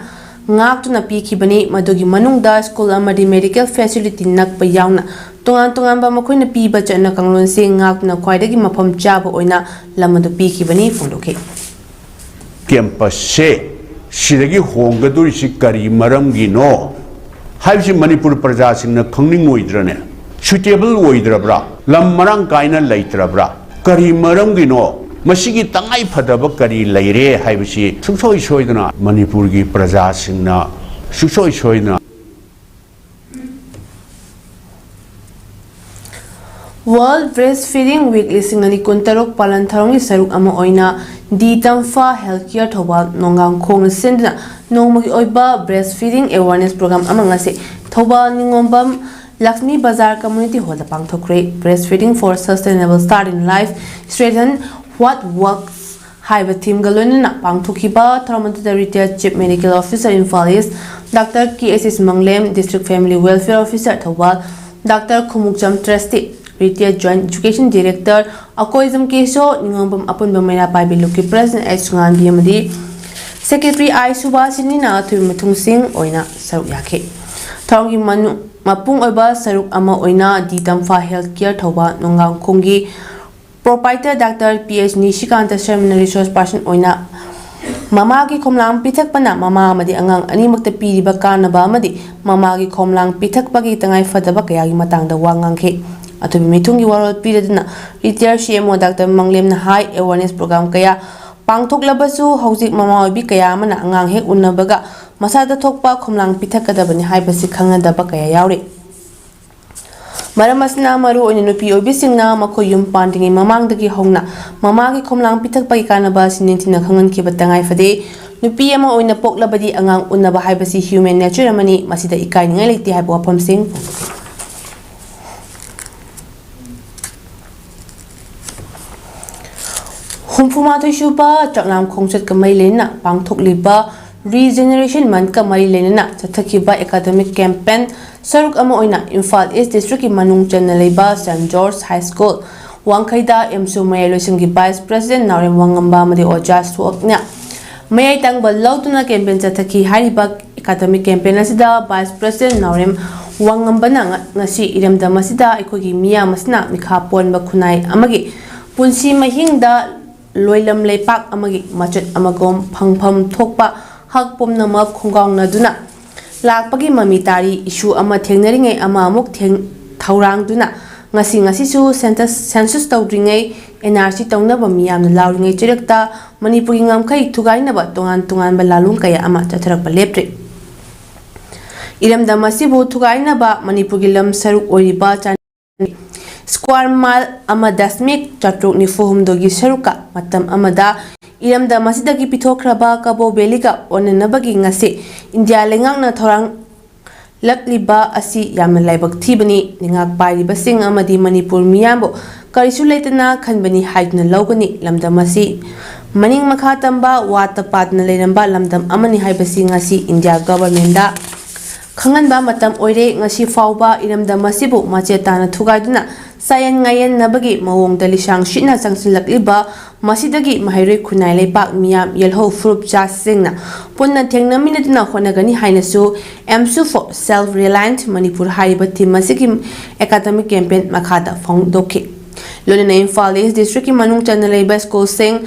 ꯉꯥꯛꯇꯨꯅ ꯄꯤꯈꯤꯕꯅꯤ꯫ ꯃꯗꯨꯒꯤ ꯃꯅꯨꯡꯗ school ꯑꯃꯗꯤ medical facility ꯅꯛꯄ ꯌꯥꯎꯅ ꯇꯣꯉꯥꯟ ꯇꯣꯉꯥꯟꯕ ꯃꯈꯣꯏꯅ ꯄꯤꯕ ꯆꯠꯅ ꯀꯥꯡꯂꯣꯟꯁꯤꯡ ꯉꯥꯛꯇꯨꯅ ꯈ꯭ꯋꯥꯏꯗꯒꯤ ꯃꯐꯝ ꯆꯥꯕ ꯑꯣꯏꯅ ꯂꯝ ꯑꯗꯨ ꯄꯤꯈꯤꯕꯅꯤ ꯐꯣꯡꯗꯣꯛꯈꯤ꯫ Campus ꯁꯦ ꯁꯤꯗꯒꯤ ꯍꯣꯡꯒꯗꯣꯔꯤꯁꯤ ꯀꯔꯤ ꯃꯔꯝꯒꯤꯅꯣ ꯍꯥꯏꯕꯁꯤ ꯃꯅꯤꯄꯨꯔ ꯄ꯭ꯔꯖꯥꯁꯤꯡꯅ ꯈꯪꯅꯤꯡꯉꯣꯏꯗ꯭ꯔꯅꯦ? Suitable ꯑꯣꯏꯗ꯭ꯔꯕ꯭ꯔꯥ? ꯂꯝ ꯃꯔꯥꯡ ꯀꯥꯏꯅ ꯂꯩꯇ꯭ꯔꯕ꯭ꯔꯥ? ꯀꯔꯤ ꯃꯔꯝꯒꯤꯅꯣ? ꯃꯁꯤꯒꯤ ꯇꯉꯥꯏ ꯐꯗꯕ ꯀꯔꯤ ꯂꯩꯔꯦ ꯍꯥꯏꯕꯁꯤ ꯁꯨꯡꯁꯣꯏ ꯁꯣꯏꯗꯅ ꯃꯅꯤꯄꯨꯔꯒꯤ ꯄ꯭ꯔꯖꯥꯁꯤꯡꯅ ꯁꯨꯡꯁꯣꯏ ꯁꯣꯏꯗꯅ World Breastfeeding Week ꯂꯤꯁꯤꯡ ꯑꯅꯤ ꯀꯨꯟꯇꯔꯨꯛ ꯄꯥꯂꯟ ꯊꯧꯔꯝꯒꯤ ꯁꯔꯨꯛ ꯑꯃ ꯑꯣꯏꯅ ꯗꯤ ꯇꯝꯐꯥ Healthcare ꯊꯧꯕꯥꯜ ꯅꯣꯡꯒꯥꯡꯈꯣꯡꯅ ꯁꯤꯟꯗꯨꯅ ꯅꯣꯡꯃꯒꯤ ꯑꯣꯏꯕ breastfeeding awareness program ꯑꯃ ꯉꯁꯤ ꯊꯧꯕꯥꯜ ꯅꯤꯉꯣꯝꯕꯝ ꯂꯛꯁꯃꯤ ꯕꯖꯥꯔ Community Hall the ꯄꯥꯡꯊꯣꯛꯈ꯭ꯔꯦ꯫ Breastfeeding for Sustainable Start in Life, Strengthen What Works ꯍꯥꯏꯕ theme ꯒ ꯂꯣꯏꯅꯅ ꯄꯥꯡꯊꯣꯛꯈꯤꯕ ꯊꯧꯔꯝ ꯑꯗꯨꯗ retired Chief Medical Officer Imphal East Doctor K S S ꯃꯪꯂꯦꯝ, District Family Welfare Officer Thoubal Doctor Khumukcham ꯇ꯭ꯔꯁꯇꯤ, retired Joint Education Director Akoijam ꯀꯦꯁꯣ, ꯅꯤꯉꯣꯝꯕꯝ ꯑꯄꯨꯟꯕ ꯃꯩꯔꯥ ꯄꯥꯏꯕꯤ ꯂꯨꯞꯀꯤ President H ꯉꯥꯟꯕꯤ ꯑꯃꯗꯤ Secretary ꯑꯥꯏ ꯁꯨꯕꯥꯁꯤꯅꯤꯅ ꯑꯊꯣꯏꯕ ꯃꯊꯨꯡꯁꯤꯡ ꯑꯣꯏꯅ ꯁꯔꯨꯛ ꯌꯥꯈꯤ꯫ ꯊꯧꯔꯝꯒꯤ ꯃꯅꯨꯡ ꯃꯄꯨꯡ ꯑꯣꯏꯕ ꯁꯔꯨꯛ ꯑꯃ ꯑꯣꯏꯅ ꯗꯤ ꯇꯝꯐꯥ Healthcare Thoubal ꯅꯣꯡꯒꯥꯡꯈꯣꯡꯒꯤ Proprietor Doctor P H ꯅꯤꯁꯤꯀꯥꯟꯇ ꯁꯔꯃꯅ resource person ꯑꯣꯏꯅ ꯃꯃꯥꯒꯤ ꯈꯣꯝꯂꯥꯡ ꯄꯤꯊꯛꯄꯅ ꯃꯃꯥ ꯑꯃꯗꯤ ꯑꯉꯥꯡ ꯑꯅꯤꯃꯛꯇ ꯄꯤꯔꯤꯕ ꯀꯥꯟꯅꯕ ꯑꯃꯗꯤ ꯃꯃꯥꯒꯤ ꯈꯣꯝꯂꯥꯡ ꯄꯤꯊꯛꯄꯒꯤ ꯇꯉꯥꯏꯐꯗꯕ ꯀꯌꯥꯒꯤ ꯃꯇꯥꯡꯗ ꯋꯥ ꯉꯥꯡꯈꯤ꯫ ꯑꯊꯣꯏꯕ ꯃꯤꯊꯨꯡꯒꯤ ꯋꯥꯔꯣꯜ ꯄꯤꯔꯗꯨꯅ retired C M O Doctor ꯃꯪꯂꯦꯝꯅ ꯍꯥꯏ, awareness program ꯀꯌꯥ ꯄꯥꯡꯊꯣꯛꯂꯕꯁꯨ ꯍꯧꯖꯤꯛ ꯃꯃꯥ ꯑꯣꯏꯕꯤ ꯀꯌꯥ ꯑꯃꯅ ꯑꯉꯥꯡ ꯍꯦꯛ ꯎꯅꯕꯒ ꯃꯁꯥꯗ ꯊꯣꯛꯄ ꯈꯣꯝꯂꯥꯡ ꯄꯤꯊꯛꯀꯗꯕꯅꯤ ꯍꯥꯏꯕꯁꯤ ꯈꯪꯅꯗꯕ ꯀꯌꯥ ꯌꯥꯎꯔꯤ꯫ ꯃꯔꯝ ꯑꯁꯤꯅ ꯃꯔꯨꯑꯣꯏꯅ ꯅꯨꯄꯤ ꯑꯣꯏꯕꯤꯁꯤꯡꯅ ꯃꯈꯣꯏ ꯌꯨꯝ ꯄꯥꯟꯗ꯭ꯔꯤꯉꯩ ꯃꯃꯥꯡꯗꯒꯤ ꯍꯧꯅ ꯃꯃꯥꯒꯤ ꯈꯣꯝꯂꯥꯡ ꯄꯤꯊꯛꯄꯒꯤ ꯀꯥꯟꯅꯕ ꯑꯁꯤ ꯅꯤꯡꯊꯤꯅ ꯈꯪꯍꯟꯈꯤꯕ ꯇꯉꯥꯏ ꯐꯗꯦ꯫ ꯅꯨꯄꯤ ꯑꯃ ꯑꯣꯏꯅ ꯄꯣꯛꯂꯕꯗꯤ ꯑꯉꯥꯡ ꯎꯅꯕ ꯍꯥꯏꯕꯁꯤ human nature ꯑꯃꯅꯤ, ꯃꯁꯤꯗ ꯏꯀꯥꯏꯅꯤꯡꯉꯥꯏ ꯂꯩꯇꯦ ꯍꯥꯏꯕ ꯋꯥꯐꯝꯁꯤꯡ ꯐꯣꯡꯗꯣꯛꯈꯤ꯫ ꯍꯨꯝꯐꯨ ꯃꯥꯊꯣꯏ ꯁꯨꯕ ꯆꯥꯛꯂꯥꯝ ꯈꯣꯡꯆꯠꯀ ꯃꯔꯤ ꯂꯩꯅꯅ ꯄꯥꯡꯊꯣꯛꯂꯤꯕ Regeneration Monthꯀ ꯃꯔꯤ ꯂꯩꯅꯅ ꯆꯠꯊꯈꯤꯕ academic campaign ꯁꯔꯨꯛ ꯑꯃ ꯑꯣꯏꯅ ꯏꯝꯐꯥꯜ East Districtꯀꯤ ꯃꯅꯨꯡ ꯆꯟꯅ ꯂꯩꯕ Saint George High School ꯋꯥꯡꯈꯩꯗ ꯑꯦꯝꯁꯨ ꯃꯌꯥꯏ ꯂꯣꯏꯁꯪꯒꯤ Vice President ꯅꯥꯎꯔꯦꯝ ꯋꯥꯉꯝꯕ ꯑꯃꯗꯤ ꯑꯣꯖꯥ ꯁꯣꯛꯅ ꯃꯌꯥꯏ ꯇꯪꯕ ꯂꯧꯗꯨꯅ campaign ꯆꯠꯊꯈꯤ꯫ ꯍꯥꯏꯔꯤꯕ academic campaign ꯑꯁꯤꯗ Vice President ꯅꯥꯎꯔꯦꯝ ꯋꯥꯉꯝꯕꯅ ꯉ-, ꯉꯁꯤ ꯏꯔꯝꯗꯝ ꯑꯁꯤꯗ ꯑꯩꯈꯣꯏꯒꯤ ꯃꯤꯌꯥꯝ ꯑꯁꯤꯅ ꯃꯤꯈꯥ ꯄꯣꯟꯕ ꯈꯨꯟꯅꯥꯏ ꯑꯃꯒꯤ ꯄꯨꯟꯁꯤ ꯃꯍꯤꯡꯗ ꯂꯣꯏꯂꯝ ꯂꯩꯄꯥꯛ ꯑꯃꯒꯤ ꯃꯆꯨꯠ ꯑꯃꯒꯨꯝ ꯐꯪꯐꯝ ꯊꯣꯛꯄ ꯍꯛ ꯄꯨꯝꯅꯃꯛ ꯈꯣꯡꯒꯥꯎꯅꯗꯨꯅ ꯂꯥꯛꯄꯒꯤ ꯃꯃꯤ ꯇꯥꯔꯤ꯫ Issue ꯑꯃ ꯊꯦꯡꯅꯔꯤꯉꯩ ꯑꯃ ꯑꯃꯨꯛ ꯊꯦꯡ-, ꯊꯧꯔꯥꯡꯗꯨꯅ ꯉꯁꯤ ꯉꯁꯤꯁꯨ census, census ꯇꯧꯗ꯭ꯔꯤꯉꯩ, N R C ꯇꯧꯅꯕ ꯃꯤꯌꯥꯝꯅ ꯂꯥꯎꯔꯤꯉꯩ ꯆꯩꯔꯛꯇ ꯃꯅꯤꯄꯨꯔꯒꯤ ꯉꯝꯈꯩ ꯊꯨꯒꯥꯏꯅꯕ ꯇꯣꯉꯥꯟ ꯇꯣꯉꯥꯟꯕ ꯂꯥꯂꯣꯡ ꯀꯌꯥ ꯑꯃ ꯆꯠꯊꯔꯛꯄ ꯂꯦꯞꯇ꯭ꯔꯤ꯫ ꯏꯔꯝꯗꯝ ꯑꯁꯤꯕꯨ ꯊꯨꯒꯥꯏꯅꯕ ꯃꯅꯤꯄꯨꯔꯒꯤ ꯂꯝ ꯁꯔꯨꯛ ꯑꯣꯏꯔꯤꯕ ꯆꯥꯟ-, square mile ꯑꯃ ꯗꯁꯃꯤꯛ ꯆꯥꯇ꯭ꯔꯨꯛ ꯅꯤꯐꯨ ꯍꯨꯝꯗꯣꯏꯒꯤ ꯁꯔꯨꯛꯀ ꯃꯇꯝ ꯑꯃꯗ ꯏꯔꯝꯗꯝ ꯑꯁꯤꯗꯒꯤ ꯄꯤꯊꯣꯛꯈ꯭ꯔꯕ ꯀꯕꯣ ꯚꯦꯂꯤꯒ ꯑꯣꯟꯅꯅꯕꯒꯤ ꯉꯁꯤ ꯏꯟꯗꯤꯌꯥ ꯂꯩꯉꯥꯛꯅ ꯊꯧꯔꯥꯡ ꯂꯛꯂꯤꯕ ꯑꯁꯤ ꯌꯥꯝꯅ ꯂꯥꯏꯕꯛ ꯊꯤꯕꯅꯤ꯫ ꯂꯩꯉꯥꯛ ꯄꯥꯏꯔꯤꯕꯁꯤꯡ ꯑꯃꯗꯤ ꯃꯅꯤꯄꯨꯔ ꯃꯤꯌꯥꯝꯕꯨ ꯀꯔꯤꯁꯨ ꯂꯩꯇꯅ ꯈꯟꯕꯅꯤ ꯍꯥꯏꯗꯨꯅ ꯂꯧꯒꯅꯤ꯫ ꯂꯝꯗꯝ ꯑꯁꯤ ꯃꯅꯤꯡ ꯃꯈꯥ ꯇꯝꯕ, ꯋꯥꯠꯇ ꯄꯥꯗꯅ ꯂꯩꯔꯝꯕ ꯂꯝꯗꯝ ꯑꯃꯅꯤ ꯍꯥꯏꯕꯁꯤ ꯉꯁꯤ ꯏꯟꯗꯤꯌꯥ governmentꯗ ꯈꯪꯍꯟꯕ ꯃꯇꯝ ꯑꯣꯏꯔꯦ꯫ ꯉꯁꯤ ꯐꯥꯎꯕ ꯏꯔꯝꯗꯝ ꯑꯁꯤꯕꯨ ꯃꯆꯦꯠ ꯇꯥꯅ ꯊꯨꯒꯥꯏꯗꯨꯅ ꯆꯥꯌꯦꯟ ꯉꯥꯌꯦꯟꯅꯕꯒꯤ ꯃꯑꯣꯡꯗ ꯂꯤꯁꯥꯡ ꯁꯤꯠꯅ ꯆꯪꯁꯤꯜꯂꯛꯂꯤꯕ ꯃꯁꯤꯗꯒꯤ ꯃꯍꯩꯔꯣꯏ ꯈꯨꯟꯅꯥꯏ ꯂꯩꯄꯥꯛ ꯃꯤꯌꯥꯝ ꯌꯦꯜꯍꯧ ꯐꯨꯔꯨꯞ ꯆꯥꯁꯤꯡꯅ ꯄꯨꯟꯅ ꯊꯦꯡꯅꯃꯤꯟꯅꯗꯨꯅ ꯍꯣꯠꯅꯒꯅꯤ ꯍꯥꯏꯅꯁꯨ ꯑꯦꯝꯁꯨ for Self Reliant Manipur ꯍꯥꯏꯔꯤꯕ theme ꯑꯁꯤꯒꯤ academic campaign ꯃꯈꯥꯗ ꯐꯣꯡꯗꯣꯛꯈꯤ꯫ ꯂꯣꯏꯅꯅ ꯏꯝꯐꯥꯜ East Districtꯀꯤ ꯃꯅꯨꯡ ꯆꯟꯅ ꯂꯩꯕ schoolꯁꯤꯡ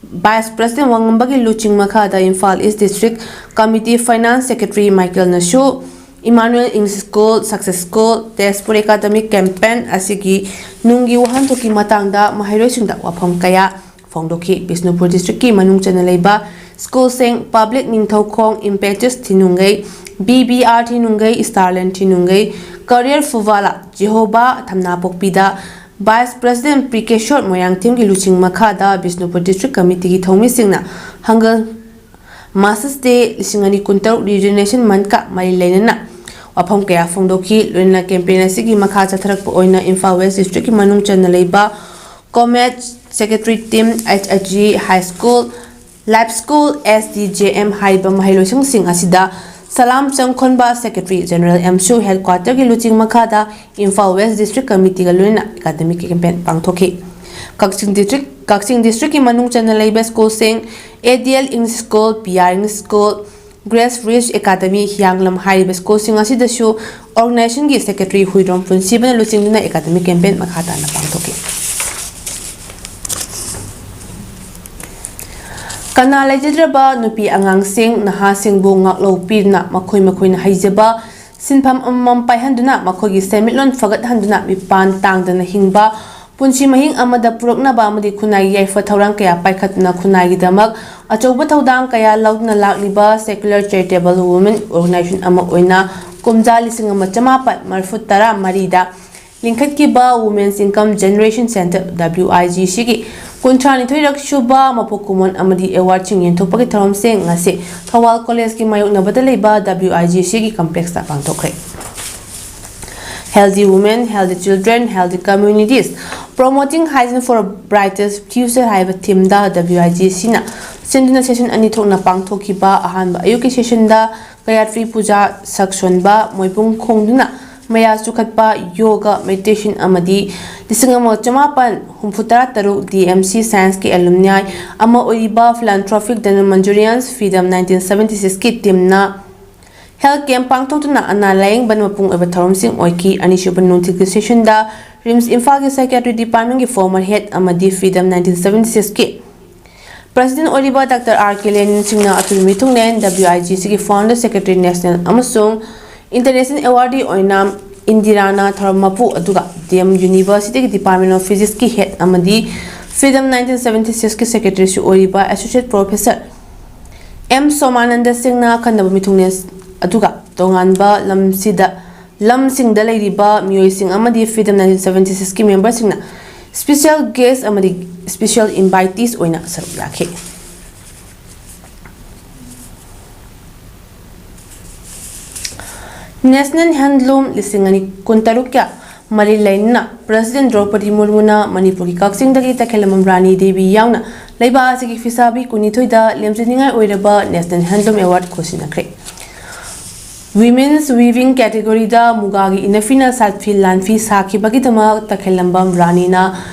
Vice President ꯋꯥꯉꯝꯕꯒꯤ ꯂꯨꯆꯤꯡ ꯃꯈꯥꯗ Imphal East District Committee Finance Secretary ꯃꯥꯏꯀꯦꯜꯅꯁꯨ Emmanuel English School, Success School, Tezpur academic campaign ꯑꯁꯤꯒꯤ ꯅꯨꯡꯒꯤ ꯋꯥꯍꯟꯊꯣꯛꯀꯤ ꯃꯇꯥꯡꯗ ꯃꯍꯩꯔꯣꯏꯁꯤꯡꯗ ꯋꯥꯐꯝ ꯀꯌꯥ ꯐꯣꯡꯗꯣꯛꯈꯤ꯫ ꯕꯤꯁꯅꯨꯄꯨꯔ districtꯀꯤ ꯃꯅꯨꯡ ꯆꯟꯅ ꯂꯩꯕ schoolꯁꯤꯡ Public Ningthoukhong, Impetus ꯊꯤꯅꯨꯡꯒꯩ, B B R ꯊꯤꯅꯨꯡꯒꯩ, Starland ꯊꯤꯅꯨꯡꯒꯩ, Career Phuvala, ꯖꯦꯍꯣꯕꯥ ꯊꯝꯅꯥꯄꯣꯛꯄꯤꯗ Vice President ꯄ꯭ꯔꯤꯀꯦꯁꯣꯔ ꯃꯣꯏꯔꯥꯡꯊꯦꯝꯒꯤ ꯂꯨꯆꯤꯡ ꯃꯈꯥꯗ ꯕꯤꯁꯅꯨꯄꯨꯔ District Committeeꯒꯤ ꯊꯧꯃꯤꯁꯤꯡꯅ ꯍꯪꯒꯜ Masters Day ꯂꯤꯁꯤꯡ ꯑꯅꯤ ꯀꯨꯟꯇꯔꯨꯛ Regeneration Monthꯀ ꯃꯔꯤ ꯂꯩꯅꯅ ꯋꯥꯐꯝ ꯀꯌꯥ ꯐꯣꯡꯗꯣꯛꯈꯤ꯫ ꯂꯣꯏꯅꯅ campaign ꯑꯁꯤꯒꯤ ꯃꯈꯥ ꯆꯠꯊꯔꯛꯄ ꯑꯣꯏꯅ ꯏꯝꯐꯥꯜ West Districtꯀꯤ ꯃꯅꯨꯡ ꯆꯟꯅ ꯂꯩꯕ Comet Secretary Team, H I G High School, Life School S D J M ꯍꯥꯏꯔꯤꯕ ꯃꯍꯩꯂꯣꯏꯁꯪꯁꯤꯡ ꯑꯁꯤꯗ ꯁꯂꯥꯝ ꯆꯪꯈꯣꯟꯕ, Secretary General M S U Headquarter ꯒꯤ ꯂꯨꯆꯤꯡ ꯃꯈꯥꯗ ꯏꯝꯐꯥꯜ West District Committee ꯒ ꯂꯣꯏꯅꯅ academic campaign ꯄꯥꯡꯊꯣꯛꯈꯤ꯫ ꯀꯛꯆꯤꯡ District, ꯀꯛꯆꯤꯡ District ꯀꯤ ꯃꯅꯨꯡ ꯆꯟꯅ ꯂꯩꯕ school ꯁꯤꯡ A D L English School, P R English School, Grace Ridge Academy, ꯍꯤꯌꯥꯡꯂꯝ ꯍꯥꯏꯔꯤꯕ school ꯁꯤꯡ ꯑꯁꯤꯗꯁꯨ organization ꯒꯤ Secretary ꯍꯨꯏꯗ꯭ꯔꯣꯝ ꯄꯨꯟꯁꯤꯕꯅ ꯂꯨꯆꯤꯡꯗꯨꯅ academic campaign ꯃꯈꯥ ꯇꯥꯅ ꯄꯥꯡꯊꯣꯛꯈꯤ꯫ ꯀꯅꯥ ꯂꯩꯖꯗ꯭ꯔꯕ ꯅꯨꯄꯤ ꯑꯉꯥꯡꯁꯤꯡ, ꯅꯍꯥꯁꯤꯡꯕꯨ ꯉꯥꯛꯂꯧ ꯄꯤꯗꯨꯅ ꯃꯈꯣꯏ ꯃꯈꯣꯏꯅ ꯍꯩꯖꯕ ꯁꯤꯟꯐꯝ ꯑꯃꯃꯝ ꯄꯥꯏꯍꯟꯗꯨꯅ ꯃꯈꯣꯏꯒꯤ ꯁꯦꯟꯃꯤꯠꯂꯣꯟ ꯐꯒꯠꯍꯟꯗꯨꯅ ꯃꯤꯄꯥꯟ ꯇꯥꯡꯗꯅ ꯍꯤꯡꯕ ꯄꯨꯟꯁꯤ ꯃꯍꯤꯡ ꯑꯃꯗ ꯄꯨꯔꯛꯅꯕ ꯑꯃꯗꯤ ꯈꯨꯟꯅꯥꯏꯒꯤ ꯌꯥꯏꯐ ꯊꯧꯔꯥꯡ ꯀꯌꯥ ꯄꯥꯏꯈꯠꯇꯨꯅ ꯈꯨꯟꯅꯥꯏꯒꯤꯗꯃꯛ ꯑꯆꯧꯕ ꯊꯧꯗꯥꯡ ꯀꯌꯥ ꯂꯧꯗꯨꯅ ꯂꯥꯛꯂꯤꯕ Secular Charitable Women Organization ꯑꯃ ꯑꯣꯏꯅ ꯀꯨꯝꯖꯥ ꯂꯤꯁꯤꯡ ꯑꯃ ꯆꯃꯥꯄꯟ ꯃꯔꯤꯐꯨ ꯇꯔꯥ ꯃꯔꯤꯗ ꯂꯤꯡꯈꯠꯈꯤꯕ Women's Income Generation Center, W I G C ꯒꯤ ꯀꯨꯟꯊ꯭ꯔꯥ ꯅꯤꯊꯣꯏꯔꯛ ꯁꯨꯕ ꯃꯄꯣꯛ ꯀꯨꯝꯑꯣꯟ ꯑꯃꯗꯤ award ꯁꯤꯡ ꯌꯦꯟꯊꯣꯛꯄꯒꯤ ꯊꯧꯔꯝꯁꯤꯡ ꯉꯁꯤ ꯊꯧꯕꯥꯜ College ꯀꯤ ꯃꯥꯌꯣꯛꯅꯕꯗ ꯂꯩꯕ W I G C ꯒꯤ complex ꯇ ꯄꯥꯡꯊꯣꯛꯈ꯭ꯔꯦ꯫ Healthy women, healthy children, healthy communities, promoting hygiene for a brighter future ꯍꯥꯏꯕ theme the W I G C ꯅ ꯁꯤꯟꯗꯨꯅ session ꯑꯅꯤ ꯊꯣꯛꯅ ꯄꯥꯡꯊꯣꯛꯈꯤꯕ ꯑꯍꯥꯟꯕ ꯑꯌꯨꯛꯀꯤ session ꯗ ꯒꯌꯥꯇ꯭ꯔꯤ ꯄꯨꯖꯥ, ꯁꯛ ꯁꯣꯟꯕ, ꯃꯣꯏꯕꯨꯡ ꯈꯣꯡꯗꯨꯅ ꯃꯌꯥ ꯆꯨꯈꯠꯄ, yoga, meditation ꯑꯃꯗꯤ ꯂꯤꯁꯤꯡ ꯑꯃ ꯆꯃꯥꯄꯟ ꯍꯨꯝꯐꯨ ꯇꯔꯥ ꯇꯔꯨꯛ D M C Science ꯀꯤ alumni ꯑꯃ ꯑꯣꯏꯔꯤꯕ philanthropic Dhananjarians Freedom nineteen seventy six ꯀꯤ team ꯅ health camp ꯄꯥꯡꯊꯣꯛꯇꯨꯅ ꯑꯅꯥ ꯂꯥꯌꯦꯡꯕꯅ ꯃꯄꯨꯡ ꯑꯣꯏꯕ ꯊꯧꯔꯝꯁꯤꯡ ꯑꯣꯏꯈꯤ꯫ ꯑꯅꯤꯁꯨꯕ ꯅꯨꯡꯊꯤꯜꯒꯤ session ꯗ RIMS ꯏꯝꯐꯥꯜꯒꯤ psychiatry department ꯀꯤ former head ꯑꯃꯗꯤ Freedom nineteen seventy six ꯀꯤ President ꯑꯣꯏꯔꯤꯕ Doctor R K ꯂꯦꯅꯤꯟ ꯁꯤꯡꯅ ꯑꯊꯣꯏꯕ ꯃꯤꯊꯨꯡꯂꯦꯟ, W I G C ꯒꯤ founder secretary national ꯑꯃꯁꯨꯡ international awardee ꯑꯣꯏꯅ ꯏꯟꯗꯤꯔꯥꯅ ꯊꯧꯔꯝ ꯃꯄꯨ, ꯑꯗꯨꯒ D M University ꯒꯤ Department of Physics ꯀꯤ head ꯑꯃꯗꯤ Freedom nineteen seventy six ꯀꯤ secretary ꯁꯨ ꯑꯣꯏꯔꯤꯕ associate professor M ꯁꯣꯃꯥꯅꯟꯗ ꯁꯤꯡꯅ ꯑꯈꯟꯅꯕ ꯃꯤꯊꯨꯡꯂꯦꯟ, ꯑꯗꯨꯒ ꯇꯣꯉꯥꯟꯕ ꯂꯝꯁꯤꯗ, ꯂꯝꯁꯤꯡꯗ ꯂꯩꯔꯤꯕ ꯃꯤꯑꯣꯏꯁꯤꯡ ꯑꯃꯗꯤ Freedom nineteen seventy six ꯀꯤ member ꯁꯤꯡꯅ special guest ꯑꯃꯗꯤ special invitees ꯑꯣꯏꯅ ꯁꯔꯨꯛ ꯌꯥꯈꯤ꯫ National Handloom ꯂꯤꯁꯤꯡ ꯑꯅꯤ ꯀꯨꯟꯇꯔꯨꯛꯀ ꯃꯔꯤ ꯂꯩꯅꯅ President ꯗ꯭ꯔꯧꯄꯗꯤ ꯃꯨꯔꯃꯨꯅ ꯃꯅꯤꯄꯨꯔꯒꯤ ꯀꯛꯆꯤꯡꯗꯒꯤ ꯇꯈꯦꯂꯝꯕꯝ ꯔꯥꯅꯤ ꯗꯦꯕꯤ ꯌꯥꯎꯅ ꯂꯩꯕꯥꯛ ꯑꯁꯤꯒꯤ ꯐꯤꯁꯥꯕꯤ ꯀꯨꯟꯅꯤꯊꯣꯏꯗ ꯂꯦꯝꯖꯅꯤꯡꯉꯥꯏ ꯑꯣꯏꯔꯕ National Handloom Award ꯈꯨꯠꯁꯤꯟꯅꯈ꯭ꯔꯦ꯫ Women's Weaving category ꯗ ꯃꯨꯒꯥꯒꯤ ꯏꯅꯐꯤꯅ ꯁꯥꯠꯐꯤ ꯂꯥꯟꯐꯤ ꯁꯥꯈꯤꯕꯒꯤꯗꯃꯛ ꯇꯈꯦꯜꯂꯝꯕꯝ ꯔꯥꯅꯤꯅ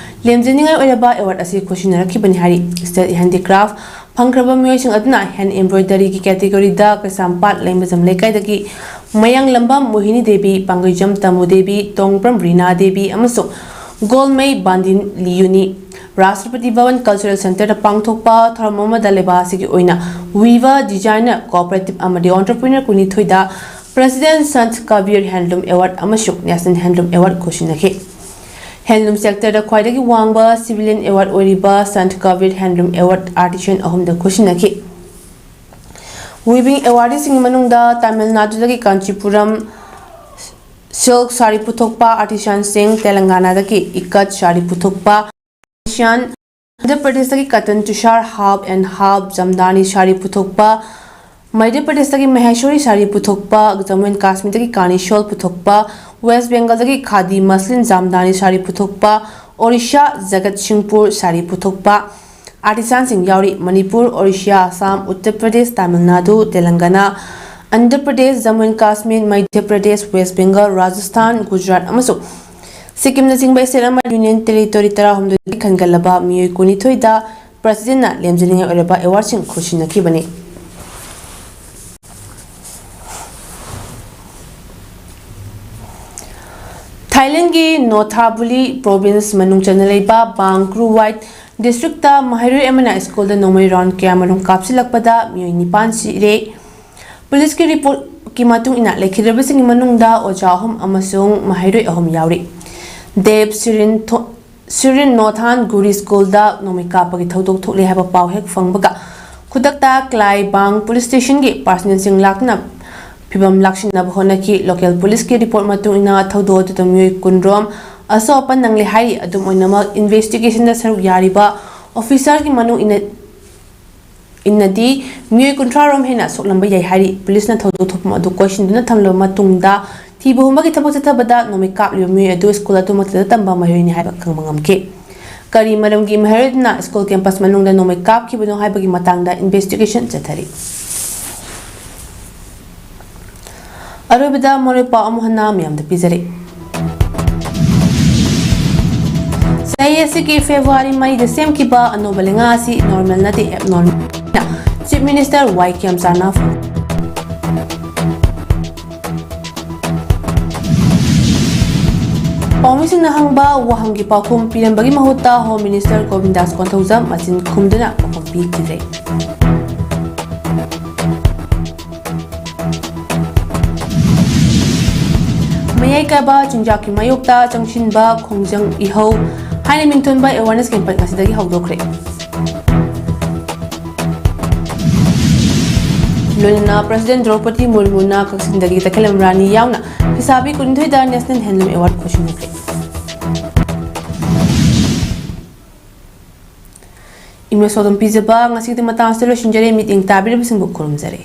ꯂꯦꯝꯖꯅꯤꯡꯉꯥꯏ ꯑꯣꯏꯔꯕ award ꯑꯁꯤ ꯈꯨꯠꯁꯤꯟꯅꯔꯛꯈꯤꯕꯅꯤ ꯍꯥꯏꯔꯤ꯫ State Handicraft ꯐꯪꯈ꯭ꯔꯕ ꯃꯤꯑꯣꯏꯁꯤꯡ ꯑꯗꯨꯅ hand embroidery ꯒꯤ category ꯗ ꯀꯩꯁꯥꯝꯄꯥꯠ ꯂꯩꯃꯖꯝ ꯂꯩꯀꯥꯏꯗꯒꯤ ꯃꯌꯥꯡꯂꯝꯕꯝ ꯃꯣꯍꯤꯅꯤ ꯗꯦꯕꯤ, ꯄꯥꯡꯒꯩꯖꯝ ꯇꯃꯨ ꯗꯦꯕꯤ, ꯇꯣꯡꯕ꯭ꯔꯝ ꯔꯤꯅꯥ ꯗꯦꯕꯤ ꯑꯃꯁꯨꯡ ꯒꯣꯜꯃꯩ ꯕꯥꯟꯗꯤꯟ ꯂꯤꯌꯨꯅꯤ꯫ ꯔꯥꯁꯇ꯭ꯔꯄꯇꯤ ꯚꯕꯟ ꯀꯜꯆꯔꯦꯜ ꯁꯦꯟꯇꯔꯗ ꯄꯥꯡꯊꯣꯛꯄ ꯊꯧꯔꯝ ꯑꯃꯗ ꯂꯩꯕꯥꯛ ꯑꯁꯤꯒꯤ ꯑꯣꯏꯅ weaver, designer, cooperative ꯑꯃꯗꯤ entrepreneur ꯀꯨꯟꯅꯤꯊꯣꯏꯗ President Sant Kabir Handloom Award ꯑꯃꯁꯨꯡ National Handloom Award ꯈꯨꯠꯁꯤꯟꯅꯈꯤ꯫ Handloom sector ꯗ ꯈ꯭ꯋꯥꯏꯗꯒꯤ ꯋꯥꯡꯕ civilian award ꯑꯣꯏꯔꯤꯕ Sant Kabir Handloom Award artisan ꯑꯍꯨꯝꯗ ꯈꯨꯠꯁꯤꯟꯅꯈꯤ꯫ Weaving awardee ꯁꯤꯡꯒꯤ ꯃꯅꯨꯡꯗ ꯇꯥꯃꯤꯜ ꯅꯥꯗꯨꯗꯒꯤ ꯀꯥꯟꯆꯤꯄꯨꯔꯝ silk ꯁꯥꯔꯤ ꯄꯨꯊꯣꯛꯄ artisan ꯁꯤꯡ, ꯇꯦꯂꯪꯒꯥꯅꯥꯗꯒꯤ ꯏꯀꯠ ꯁꯥꯔꯤ ꯄꯨꯊꯣꯛꯄ artisan, Andhra ꯄ꯭ꯔꯗꯦꯁꯇꯒꯤ cotton tusar half and half ꯖꯝꯗꯥꯅꯤ ꯁꯥꯔꯤ ꯄꯨꯊꯣꯛꯄ, ꯃꯙ꯭ꯌ ꯄ꯭ꯔꯗꯦꯁꯇꯒꯤ ꯃꯍꯦꯁꯣꯔꯤ ꯁꯥꯔꯤ ꯄꯨꯊꯣꯛꯄ, ꯖꯝꯃꯨ ꯑꯦꯟ ꯀꯥꯁꯃꯤꯔꯗꯒꯤ ꯀꯥꯅꯤ shawl ꯄꯨꯊꯣꯛꯄ, ꯋꯦꯁ ꯕꯦꯡꯒꯜꯗꯒꯤ ꯈꯥꯗꯤ ꯃꯁꯂꯤꯟ ꯖꯥꯝꯗꯥꯅꯤ ꯁꯥꯔꯤ ꯄꯨꯊꯣꯛꯄ, ꯑꯣꯔꯤꯁꯥ ꯖꯒꯠꯁꯤꯡꯄꯨꯔ ꯁꯥꯔꯤ ꯄꯨꯊꯣꯛꯄ artisan ꯁꯤꯡ ꯌꯥꯎꯔꯤ꯫ ꯃꯅꯤꯄꯨꯔ, ꯑꯣꯔꯤꯁꯥ, ꯑꯁꯥꯝ, ꯎꯠꯇꯔ ꯄ꯭ꯔꯗꯦꯁ, ꯇꯥꯃꯤꯜ ꯅꯥꯗꯨ, ꯇꯦꯂꯪꯒꯅꯥ, ꯑꯟꯙ꯭ꯔ ꯄ꯭ꯔꯗꯦꯁ, ꯖꯝꯃꯨ ꯑꯦꯟ ꯀꯥꯁꯃꯤꯔ, ꯃꯙ꯭ꯌ ꯄ꯭ꯔꯗꯦꯁ, ꯋꯦꯁ ꯕꯦꯡꯒꯜ, ꯔꯥꯖꯁꯊꯥꯟ, ꯒꯨꯖꯔꯥꯠ ꯑꯃꯁꯨꯡ ꯁꯤꯛꯀꯤꯝꯅꯆꯤꯡꯕ state ꯑꯃꯗꯤ union territory ꯇꯔꯥꯍꯨꯝꯗꯣꯏꯗꯒꯤ ꯈꯟꯒꯠꯂꯕ ꯃꯤꯑꯣꯏ ꯀꯨꯟꯅꯤꯊꯣꯏꯗ President ꯅ ꯂꯦꯝꯖꯅꯤꯡꯉꯥꯏ ꯑꯣꯏꯔꯕ award ꯁꯤꯡ ꯈꯨꯠꯁꯤꯟꯅꯈꯤꯕꯅꯤ꯫ ꯊꯥꯏꯂꯦꯟꯒꯤ ꯅꯣꯊꯥꯕꯨꯂꯤ province ꯃꯅꯨꯡ ꯆꯟꯅ ꯂꯩꯕ ꯕꯥꯡ ꯀ꯭ꯔꯨ ꯋꯥꯏꯠ district ꯇ ꯃꯍꯩꯔꯣꯏ ꯑꯃꯅ school ꯗ ꯅꯣꯡꯃꯩ round ꯀꯌꯥꯃꯔꯨꯝ ꯀꯥꯞꯁꯤꯜꯂꯛꯄꯗ ꯃꯤꯑꯣꯏ ꯅꯤꯄꯥꯟ ꯁꯤꯔꯦ꯫ Police ꯀꯤ report ꯀꯤ ꯃꯇꯨꯡ ꯏꯟꯅ, ꯂꯩꯈꯤꯗ꯭ꯔꯕꯁꯤꯡꯒꯤ ꯃꯅꯨꯡꯗ ꯑꯣꯖꯥ ꯑꯍꯨꯝ ꯑꯃꯁꯨꯡ ꯃꯍꯩꯔꯣꯏ ꯑꯍꯨꯝ ꯌꯥꯎꯔꯤ꯫ ꯗꯦꯕ ꯁꯤꯔꯤꯟ ꯊꯣ-, ꯁꯤꯔꯤꯟ ꯅꯣꯊꯥꯟ ꯒꯨꯔꯤ school ꯗ ꯅꯣꯡꯃꯩ ꯀꯥꯞꯄꯒꯤ ꯊꯧꯗꯣꯛ ꯊꯣꯛꯂꯦ ꯍꯥꯏꯕ ꯄꯥꯎ ꯍꯦꯛ ꯐꯪꯕꯒ, ꯈꯨꯗꯛꯇ ꯀ꯭ꯂꯥꯏꯕꯥꯡ police station ꯒꯤ personnel ꯁꯤꯡ ꯂꯥꯛꯇꯨꯅ ꯐꯤꯚꯝ ꯂꯥꯛꯁꯤꯟꯅꯕ ꯍꯣꯠꯅꯈꯤ꯫ Local police ꯀꯤ report ꯃꯇꯨꯡ ꯏꯟꯅ, ꯊꯧꯗꯣꯛ ꯑꯗꯨꯗ ꯃꯤꯑꯣꯏ ꯀꯨꯟꯔꯣꯝ ꯑꯁꯣꯛ ꯑꯄꯟ ꯅꯪꯂꯦ ꯍꯥꯏꯔꯤ꯫ ꯑꯗꯨꯝ ꯑꯣꯏꯅꯃꯛ, investigation ꯗ ꯁꯔꯨꯛ ꯌꯥꯔꯤꯕ officer ꯒꯤ ꯃꯅꯨꯡ ꯏꯟꯅ ꯏꯟꯅꯗꯤ ꯃꯤꯑꯣꯏ ꯀꯨꯟꯊ꯭ꯔꯥ ꯔꯣꯝ ꯍꯦꯟꯅ ꯁꯣꯛꯂꯝꯕ ꯌꯥꯏ ꯍꯥꯏꯔꯤ꯫ Police ꯅ ꯊꯧꯗꯣꯛ ꯊꯣꯛꯐꯝ ꯑꯗꯨ ꯀꯣꯏꯁꯤꯟꯗꯨꯅ ꯊꯝꯂꯕ ꯃꯇꯨꯡꯗ, ꯊꯤꯕ ꯍꯨꯝꯕꯒꯤ ꯊꯕꯛ ꯆꯠꯊꯕꯗ ꯅꯣꯡꯃꯩ ꯀꯥꯞꯂꯤꯕ ꯃꯤꯑꯣꯏ ꯑꯗꯨ school ꯑꯗꯨꯃꯛꯇꯗ ꯇꯝꯕ ꯃꯍꯩꯔꯣꯏꯅꯤ ꯍꯥꯏꯕ ꯈꯪꯕ ꯉꯝꯈꯤ꯫ ꯀꯔꯤ ꯃꯔꯝꯒꯤ ꯃꯍꯩꯔꯣꯏꯗꯨꯅ ꯁ꯭ꯀꯨꯜ ꯀꯦꯝꯄꯁ ꯃꯅꯨꯡꯗ ꯅꯣꯡꯃꯩ ꯀꯥꯞꯈꯤꯕꯅꯣ ꯍꯥꯏꯕꯒꯤ ꯃꯇꯥꯡꯗ ꯏꯟꯚꯦꯁꯇꯤꯒꯦꯁꯟ ꯆꯠꯊꯔꯤ꯫ ꯑꯔꯣꯏꯕꯗ ꯃꯔꯨꯑꯣꯏ ꯄꯥꯎ ꯑꯃꯨꯛ ꯍꯟꯅ ꯃꯤꯌꯥꯝꯗ ꯄꯤꯖꯔꯤ꯫ ꯆꯍꯤ ꯑꯁꯤꯒꯤ ꯐꯦꯕ꯭ꯔꯨꯋꯥꯔꯤ ꯃꯔꯤꯗ ꯁꯦꯝꯈꯤꯕ ꯑꯅꯧꯕ ꯂꯩꯉꯥꯛ ꯑꯁꯤ ꯅꯣꯔꯃꯦꯜ ꯅꯠꯇꯦ, ꯑꯦꯕꯅꯣꯔꯃꯦꯜꯅ ꯆꯤꯐ ꯃꯤꯅꯤꯁꯇꯔ ꯋꯥꯏ ꯈꯦꯝꯆꯥꯟꯅ ꯐꯣꯡꯗꯣꯛꯈꯤ꯫ ꯄꯥꯎꯃꯤꯁꯤꯡꯅ ꯍꯪꯕ ꯋꯥꯍꯪꯒꯤ ꯄꯥꯎꯈꯨꯝ ꯄꯤꯔꯝꯕꯒꯤ ꯃꯍꯨꯠꯇ ꯍꯣꯝ ꯃꯤꯅꯤꯁꯇꯔ ꯒꯣꯕꯤꯟꯗꯥꯁ ꯀꯣꯟꯊꯧꯖꯝ ꯃꯆꯤꯟ ꯈꯨꯝꯗꯨꯅ ꯄꯥꯎꯈꯨꯝ ꯄꯤꯈꯤꯗ꯭ꯔꯦ꯫ ꯃꯌꯥꯏ ꯀꯥꯏꯕ ꯆꯤꯟꯖꯥꯛꯀꯤ ꯃꯥꯌꯣꯛꯇ ꯆꯪꯁꯤꯟꯕ ꯈꯣꯡꯖꯪ ꯏꯍꯧ ꯍꯥꯏꯅ ꯃꯤꯡꯊꯣꯟꯕ ꯑꯦꯋꯥꯔꯅꯦꯁ ꯀꯦꯝꯄꯦꯟ ꯉꯁꯤꯗꯒꯤ ꯍꯧꯗꯣꯛꯈ꯭ꯔꯦ꯫ ꯂꯣꯏꯅꯅ ꯄ꯭ꯔꯁꯤꯗꯦꯟ ꯗ꯭ꯔꯧꯄꯗꯤ ꯃꯨꯔꯃꯨꯅ ꯀꯛꯆꯤꯡꯗꯒꯤ ꯇꯈꯦꯂꯝ ꯔꯥꯅꯤ ꯌꯥꯎꯅ ꯐꯤꯁꯥꯕꯤ ꯀꯨꯟꯅꯤꯊꯣꯏꯗ ꯅꯦꯁꯅꯦꯜ ꯍꯦꯟꯂꯨꯝ ꯑꯦꯋꯥꯔꯗ ꯈꯨꯠꯁꯤꯟꯅꯈ꯭ꯔꯦ꯫ ꯏꯃꯦꯖ ꯑꯗꯨꯝ ꯄꯤꯖꯕ ꯉꯁꯤꯒꯤꯗꯤ ꯃꯇꯥꯡ ꯑꯁꯤꯗ ꯂꯣꯏꯁꯤꯟꯖꯔꯦ꯫ ꯃꯤꯠꯌꯦꯡ ꯇꯥꯕꯤꯔꯤꯕꯁꯤꯡꯕꯨ ꯈꯨꯔꯨꯝꯖꯔꯤ꯫